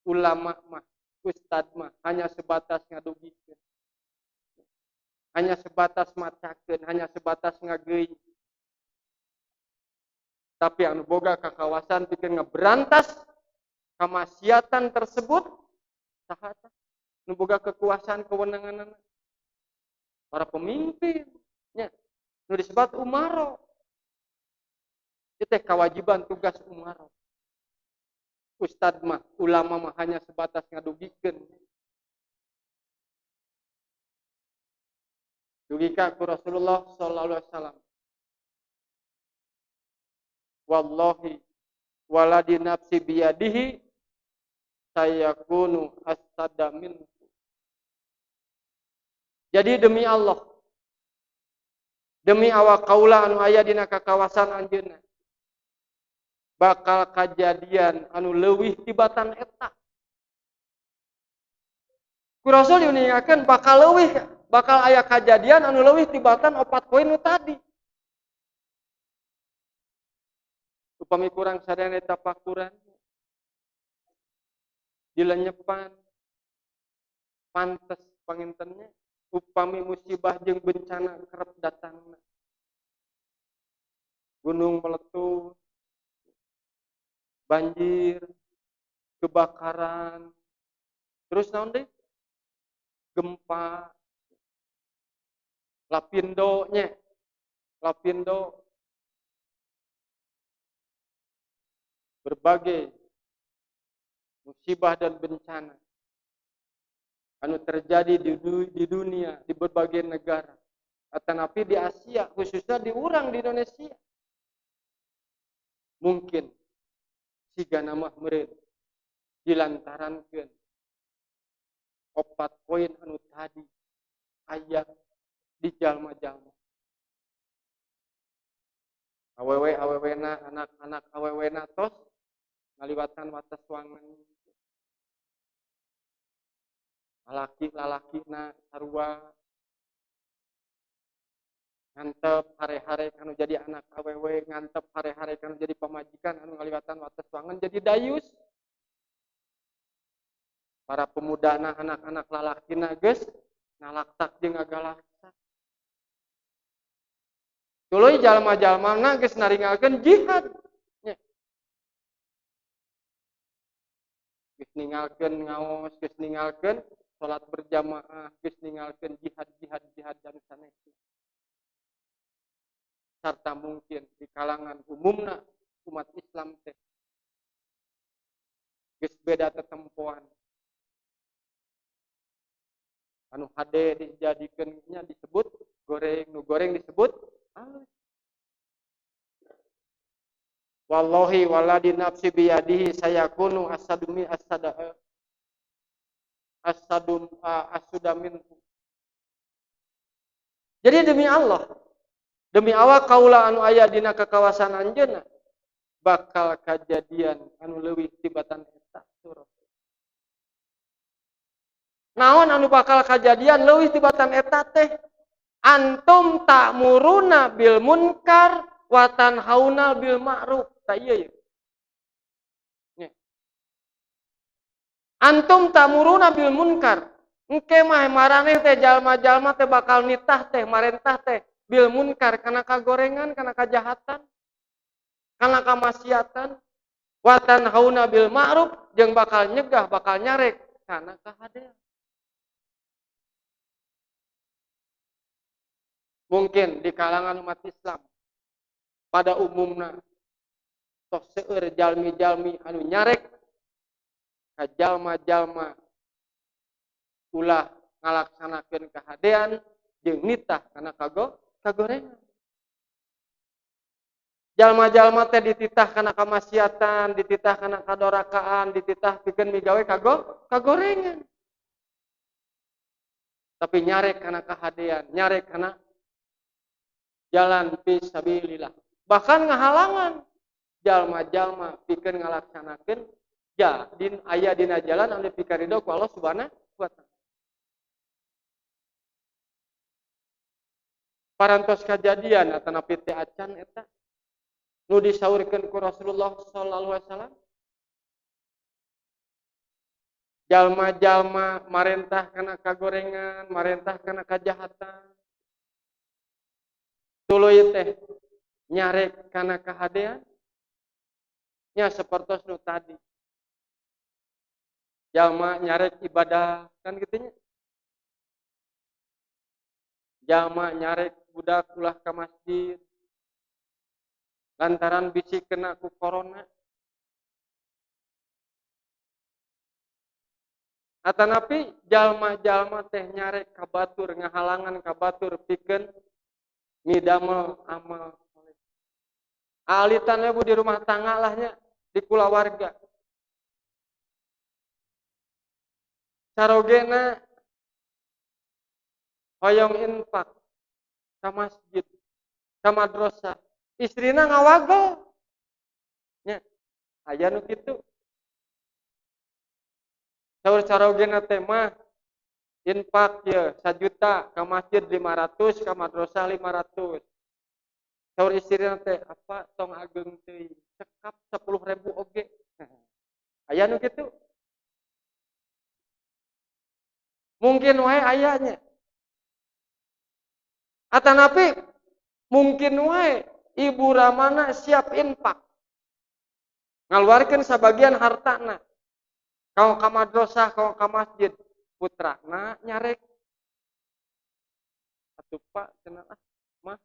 Ulama mah, ustad mah hanya sebatas ngadugikeun, hanya sebatas macakeun, hanya sebatas ngageuy. Tapi anu boga kakawasan pikeun ngeberantas kamaksiatan tersebut saha tah? Nu boga kekuasaan kewenanganna para pemimpin nya, nu disebut umaro. Itu teh kewajiban tugas umaro. Ustad mah, ulama mah hanya sebatas ngadugikeun. Dugi ka ku Rasulullah sallallahu alaihi wasallam. Wallahi waladi nafsi biyadihi sayakunu asada minhu. Jadi demi Allah, demi awak kaula anu aya dina kakawasan anjeunna, bakal kajadian anu leuwih tibatan eta. Ku Rasul diuningakeun bakal leuwih, bakal aya kajadian anu leuwih tibatan 4 poin nu tadi. Upami kurang sadayana tapakuran, dilenyepan, pantes pangintennya, upami musibah jeung bencana kerep datangna. Gunung meletus, banjir, kebakaran, terus naon deui? Gempa, lapindo nya, lapindo, berbagai musibah dan bencana anu terjadi di dunia, di berbagai negara, atanapi di Asia, khususnya di urang di Indonesia. Mungkin siga nama meureun dilantarankeun 4 poin anu tadi aya di jalma-jalma. Awewe awewena, anak-anak awewena tos ngaliwatan wates wangen. Lalaki lalakina sarua ngantep hare-hare kanu jadi anak awewe, ngantep hare-hare kanu jadi pamajikan anu ngaliwatan wates wangen jadi dayus. Para pemudana anak-anak lalakina geus nalaktak jeung ngagalaksak. Tuluy jalma-jalmana geus naringalkeun jihad. Nya. Geus ningalkeun ngaos, geus ningalkeun salat berjamaah, geus ningalkeun jihad, jihad, jihad dan sanesna. Sarta mungkin di kalangan umumna umat Islam teh geus beda tetempoan. Anu hade dijadikeun nya disebut goreng, nu goreng disebut alus. Wallahi waladi nafsi biyadihi sayakunu asadumi asada asadum asudamin. Jadi demi Allah, demi awak kaula anu aya dina kakawasan anjeunna, bakal kajadian anu leuwih tibatan eta surah. Naon anu bakal kajadian leuwih tibatan eta teh? Antum ta'muruna bil munkar wa tanhauna bil ma'ruf. Ta ieu ye. Antum ta'muruna bil munkar. Engke mah maraneh teh jalma-jalma teh bakal nitah teh marentah teh bil munkar kana kagorengan, kana kajahatan, kana kamaksiatan. Wa tanhauna bil ma'ruf jeung bakal nyegah, bakal nyarek kana kahadean. Mungkin di kalangan umat Islam pada umumna tos seueur jalmi-jalmi anu nyarek ka jalma-jalma ulah ngalaksanakeun kahadean jeung nitah kana kagorengan. Jalma-jalma teh dititah kana kamaksiatan, dititah kana kadorakaan, dititah pikeun migawe kagorengan. Tapi nyarek kana kahadean, nyarek kana jalan fisabilillah. Bahkan ngahalangan jalma-jalma pikeun ngalaksanakeun ja din aya dina jalan anu dipikarido ku Allah Subhanahu wa taala. Parantos kajadian atanapi teh acan eta nu disaurkeun ku Rasulullah sallallahu alaihi wasallam. Jalma-jalma marentah kana kagorengan, marentah kana kajahatan. Tuluy teh nyarek kana kahadean nya sapertos nu tadi. Jalma nyarek ibadah kan kitu nya. Jalma nyarek budak ulah ka masjid. Lantaran bisi kena ku corona. Atanapi jalma-jalma teh nyarek ka batur, ngahalangan ka batur pikeun midamel amal soleh. Alitan we bu di rumah tangga lah nya, di kulawarga. Carogena hoyong infak ka masjid, ka madrasah, istrina ngawagel. Nya, aya nu kitu. Saur carogena teh mah infak ye 1 juta ka masjid 500, ka madrasah 500. Saur istrina teh apa tong ageng teuing, cekap 10.000 oge. Aya nu kitu. Mungkin wae aya nya. Atanapi mungkin wae ibu ramana siap infak, ngaluarkeun sabagian hartana kau ka madrasah, kau ka masjid, putrana nyarek. Atuh Pak cenah, ah mah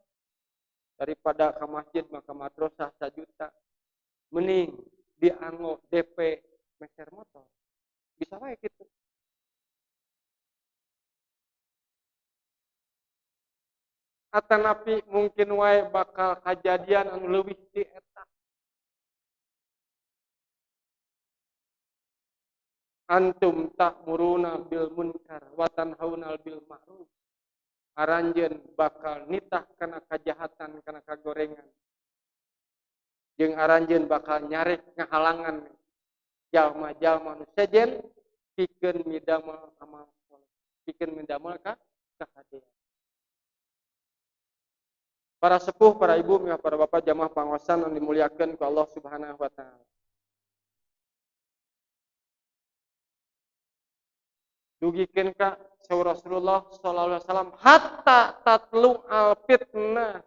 daripada ka masjid mah ka madrasah 1 juta mending dianggo DP meser motor. Bisa wae kitu. Atanapi mungkin wae bakal kajadian anu leuwih ti eta. Antum ta'muruna bil munkar wa tanhauna bil ma'ruf. Aranjeun bakal nitah kana kajahatan, kana kagorengan. Jeung aranjeun bakal nyarek ngahalangan jalma-jalma nu sejen pikeun midamel amal soleh, pikeun midamel ka kahadean. Para sepuh, para ibu, para bapak jamaah pangosan yang dimuliakan ku Allah Subhanahu wa taala. Dugikeun ka saur Rasulullah sallallahu alaihi wasallam hatta tatlu al fitnah.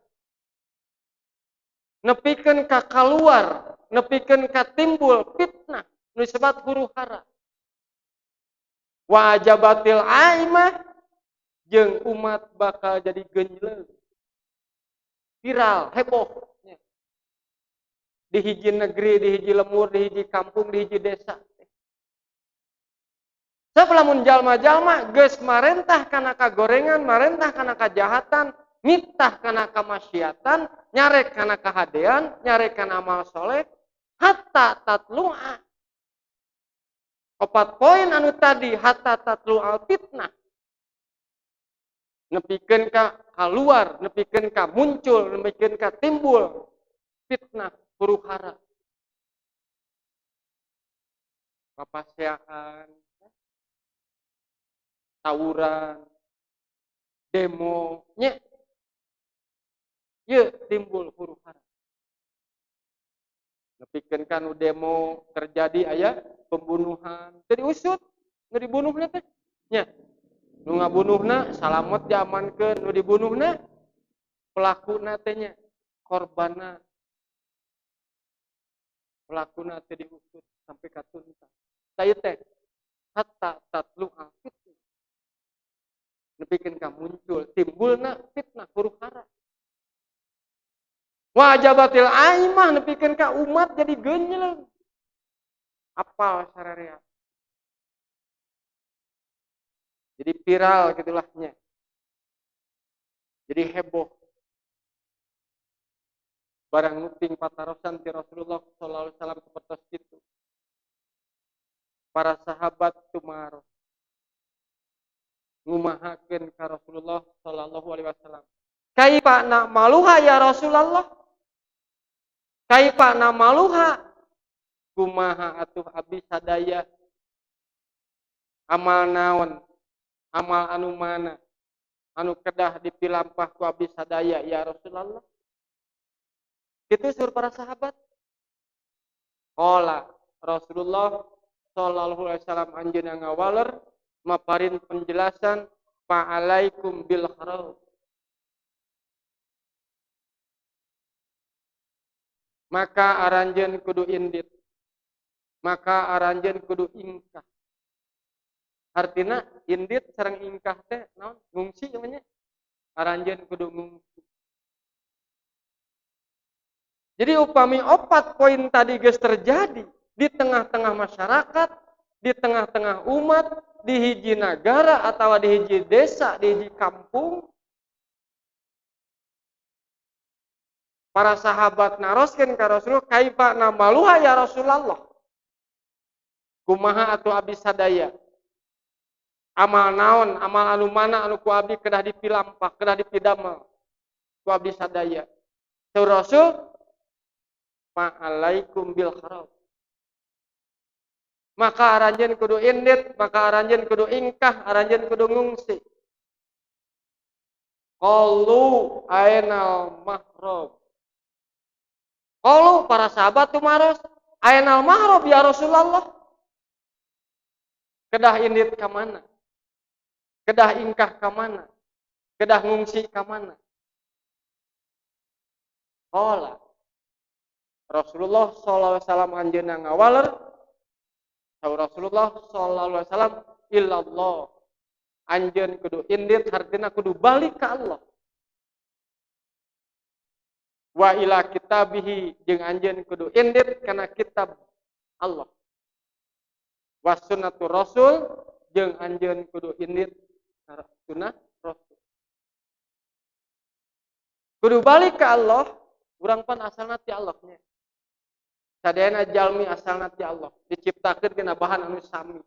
Nepikeun ka kaluar, nepikeun ka timbul fitnah nu disebat huru hara. Wajabatil aimah jeung umat bakal jadi genjleung. Viral, heboh. Di hiji negeri, di hiji lemur, di hiji kampung, di hiji desa. Sebab lamun jalma-jalma geus marentah kana kagorengan, marentah kana kajahatan, mitah kana kamaksiatan, nyarek kana kahadean, nyarek kana amal soleh, hatta tatlu'a. 4 poin anu tadi, hatta tatlu'al fitnah. Nepikeun ka kaluar, nepikeun ka muncul, nepikeun ka timbul fitnah huru hara. Papaseaan, tawuran, demo, nya, ye timbul huru hara. Nepikeun ka nu demo terjadi aya pembunuhan, jadi usut, nu dibunuhna teh, nya. Nu ngabunuhna salamet diamankeun, nu dibunuhna pelakuna teh nya, korbanna pelakuna teh diusut sampai ka tuntas. Tah ieu teh hatta tatlu'a fitnah. Nepikeun ka muncul timbulna fitnah huru hara. Wajabatil aimah nepikeun ka umat jadi geunyeung. Apal sararea. Jadi viral gitulahnya. Jadi heboh. Barang nguping patarosan ti Rasulullah sallallahu alaihi wasallam sapertos kitu. Para sahabat tumaros ngumahakeun ka Rasulullah sallallahu alaihi wasallam. Kaifa na'maluha ya Rasulullah? Kaifa na'maluha? Kumaha atuh abdi sadaya? Amal naon? Amal anu mana? Anu kedah dipilampah ku abdi sadaya ya Rasulullah? Kitu sur para sahabat. Qala Rasulullah sallallahu alaihi wasallam anjeunna ngawaler maparin penjelasan fa'alaikum bil kharab. Maka aranjeun kudu indit. Maka aranjeun kudu ingkah. Artina indit sareng ingkah teh naon? Ngungsi namanya. Aranjeun kudu ngungsi. Jadi upami 4 poin tadi geus terjadi di tengah-tengah masyarakat, di tengah-tengah umat, di hiji nagara atau di hiji desa, di hiji kampung, para sahabat naroskeun ka Rasul, kaifa namaluha ya Rasulullah? Kumaha atuh abdi sadaya? Amal naon, amal anu mana anu ku abdi kedah dipilampah, kedah dipidamel ku abdi sadaya. Saur Rasul, ma'alaikum bil kharab. Maka aranjeun kudu indit, maka aranjeun kudu ingkah, aranjeun kudu ngungsi. Qalu ainal mahrab. Qalu para sahabat tumaros, ainal mahrab ya Rasulullah. Kedah indit ka mana? Kedah ingkah ka mana? Kedah ngungsi ka mana? Qala Rasulullah sallallahu alaihi wasallam anjeunna ngawaler, saur Rasulullah sallallahu alaihi wasallam illallah. Anjeun kudu indit hartina kudu balik ka Allah. Wa ila kitabihi jeung anjeun kudu indit kana kitab Allah. Wa sunnatur rasul jeung anjeun kudu indit kana sunnah rasul. Kudu balik ka Allah, urang pan asalna ti Allah nya. Sadayana jalmi asalna ti Allah, diciptakeun tina bahan anu sami.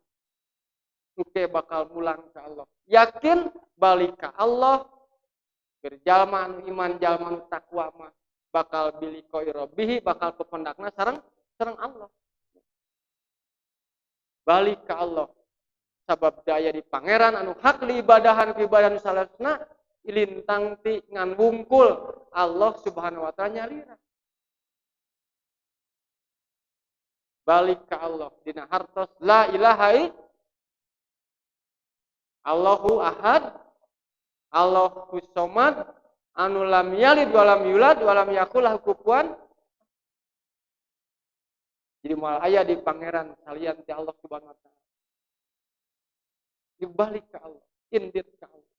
Engke bakal mulang ka Allah. Yakin balik ka Allah, keur jalma anu iman, jalma anu takwa mah bakal biliqoi rabbihi, bakal pependakna sareng Allah. Balik ka Allah. Sabab daya di pangeran anu hak diibadahan ku ibadah anu salesna lintang ti ngan wungkul Allah Subhanahu wa taala nyalira. Balik ka Allah dina hartos la ilaha Allahu ahad, Allahu somad, anu lam yalid wa lam yulad wa lam yakul lahu kufuwan. Jadi moal aya di pangeran salian ti Allah Subhanahu wa taala. Dibalik ka Allah, indit ka Allah.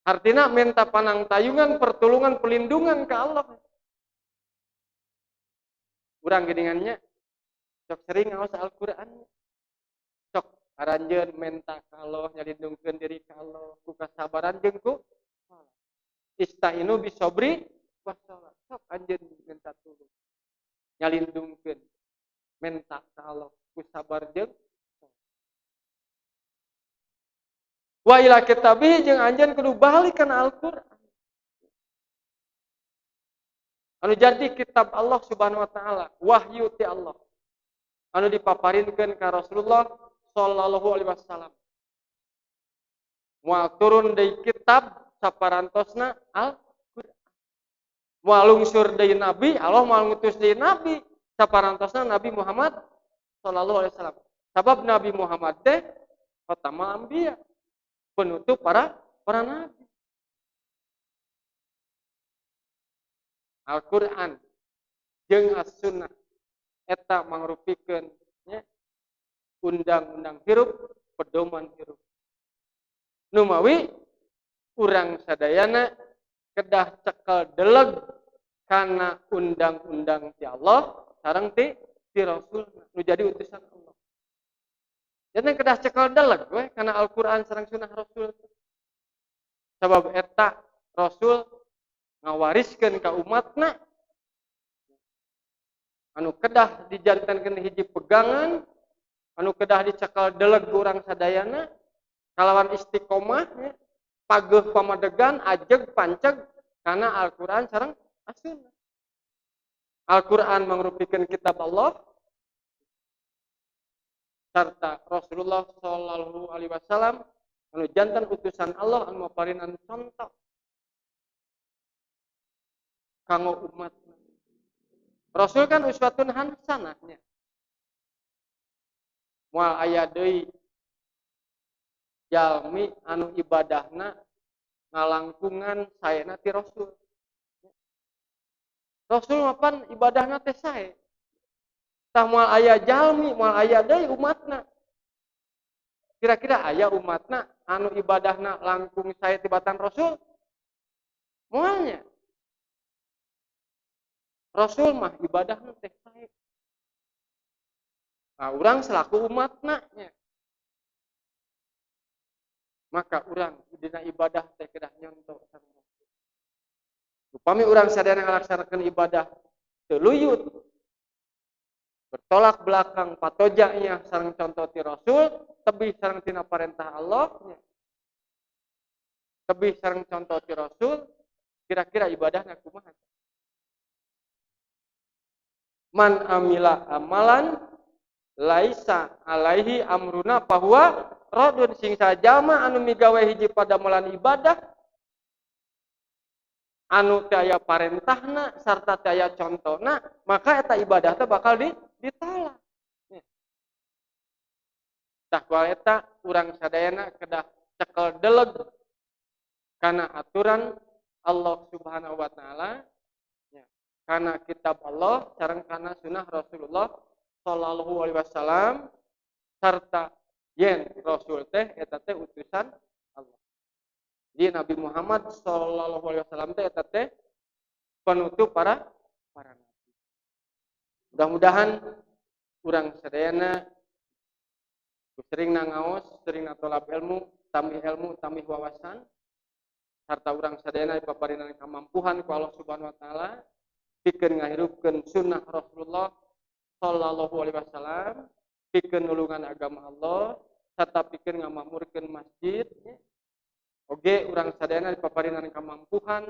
Artinya minta panangtayungan, pertolongan, perlindungan ke Allah. Urang geuningannya sok sering ngaos Al-Qur'an. Sok aranjeun minta ka Allah, nyalindungkeun diri ka Allah, ku kasabaran jeung ku istainu bisobri wassalat. Sok anjeun minta tulung. Nyalindungkeun minta ka Allah ku sabar jeung wa ila kitabihi jeung anjeun kudu balik kana Al-Qur'an. Anu jadi kitab Allah Subhanahu wa taala, wahyu ti Allah. Anu dipaparinkeun ka Rasulullah sallallahu alaihi wasallam. Moal turun deui kitab saparantosna Al-Qur'an. Moal lungsur deui nabi, Allah moal ngutus deui nabi saparantosna Nabi Muhammad sallallahu alaihi wasallam. Sabab Nabi Muhammad teh khatamal anbiya, penutup para nabi. Al-Qur'an jeung As-Sunnah eta mangrupikeun nya undang-undang hirup, pedoman hirup. Numawi urang sadayana kedah cekel deleg kana undang-undang ti Allah sareng ti Rasul nu jadi utusan Allah. Jadi kedah cekel deleg we kana Al-Qur'an sareng sunnah Rasul. Sabab eta Rasul ngawariskeun ka umatna anu kedah dijantankeun hiji pegangan, anu kedah dicekal deleg urang sadayana kalawan istiqomah nya, pageuh pamadegan ajeg panceg kana Al-Qur'an sareng As-Sunnah. Al-Qur'an mangrupikeun kitab Allah serta Rasulullah sallallahu alaihi wasallam anu jantan utusan Allah anu maparinan contoh kanggo umat. Rasul kan uswatun hasanahnya. Moal aya deui jalmi anu ibadahna ngalangkungan saena ti Rasul. Rasul mapan ibadahna teh sae. Tah moal aya jalmi, moal aya deui umatna. Kira-kira aya umatna anu ibadahna langkung sae tibatan Rasul? Moalnya. Rasul mah ibadahna teh sae. Nah, urang selaku umatna nya. Maka urang dina ibadah teh kedah nyontoh sareng Rasul. Upami urang sadayana ngalaksanakeun ibadah teu luyut, bertolak belakang patojanya sareng contoh ti Rasul, tebih sareng tina parentah Allah nya. Tebih sareng contoh ti Rasul, kira-kira ibadahna kumaha? Man amila amalan laisa alaihi amruna fahuwa radun, sing sajama anu migawe hiji padamelan ibadah anu teu aya parentahna sarta teu aya contona, maka eta ibadah teh bakal ditolak. Tah ku eta urang sadayana kedah cekel deleg kana aturan Allah Subhanahu wa taala, kana kitab Allah sareng kana sunnah Rasulullah sallallahu alaihi wasallam, sarta yen Rasul teh eta teh utusan Allah. Jadi Nabi Muhammad sallallahu alaihi wasallam teh eta teh penutup para nabi. Mudah-mudahan urang sadayana sering ngaos, sering tolab ilmu, tambih wawasan, sarta urang sadayana dipaparinan kamampuhan ku Allah Subhanahu wa taala pikeun ngahirupkeun sunnah Rasulullah sallallahu alaihi wasallam, pikeun nulungan agama Allah, serta pikeun ngamakmurkeun masjid. Oge urang sadayana dipaparinan kamampuhan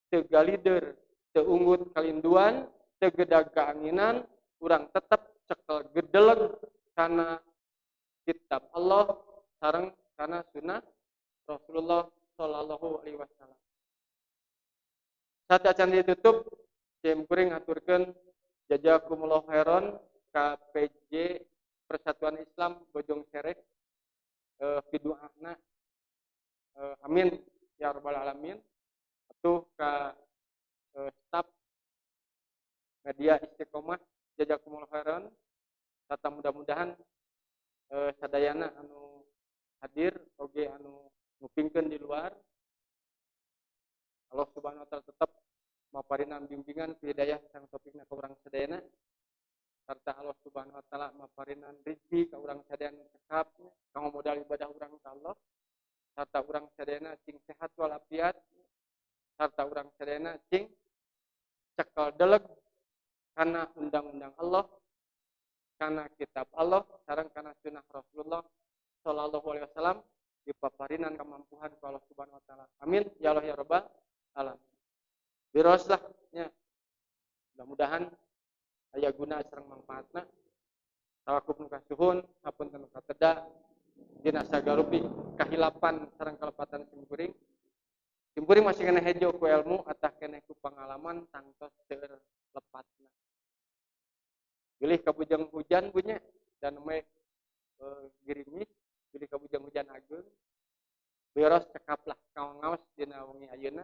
teu galider, teu unggut kalinduan, teu gedag kaanginan, urang tetep cekel gedeleg kana kitab Allah sareng kana sunnah Rasulullah sallallahu alaihi wasallam. Saat acan ditutup, sim kuring ngaturkeun jazakumullahu khairan KPJ Persatuan Islam Bojong Sereh piduana, amin ya rabbal alamin. Atuh ka staf media Istiqomah jazakumullahu khairan, serta mudah-mudahan sadayana anu hadir oge anu ngupingkeun di luar, Allah Subhanahu wa taala tetep maparinan bimbingan hidayah sareng taufikna ka urang sadayana, sarta Allah Subhanahu wa taala maparinan rezeki ka urang sadayana cekap kanggo modal ibadah urang ka Allah, sarta urang sadayana cing sehat walafiat, sarta urang sadayana cing cekel deleg kana undang-undang Allah, kana kitab Allah, sareng kana sunnah Rasulullah sallallahu alaihi wasallam, dipaparinan kemampuan ku Allah Subhanahu wa taala. Amin ya Allah ya rabbal alamin. Biros lah nya. Mudah-mudahan aya guna sareng manfaatna. Tawakkuf nu kasuhun, hapunten nu kateda, dina sagarupi kahilapan sareng kalepatan simkuring. Simkuring masih keneh hejo ku ilmu atah keneh ku pengalaman tangtos seueur lepatna. Bilih kabujeng hujan bunya dan me gerimis, bilih kabujeng hujan ageung. Biros cekaplah kawangaos dina wengi ayeuna.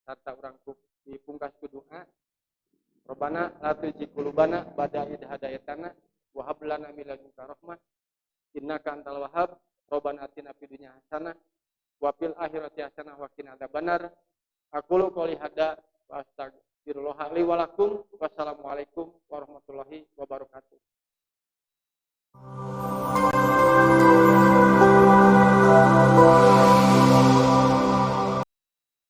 Sarta urang dipungkas ku doa. Robbana la tuzigh qulubana ba'da idh hadaitana wa hab lana min ladunka rahmah innaka antal wahhab. Robbana atina fid dunya hasanah wa fil akhirati hasanah wa qina adzabannar. Aqulu qouli hadza wa astaghfirullah li wa lakum. Wassalamualaikum warahmatullahi wabarakatuh.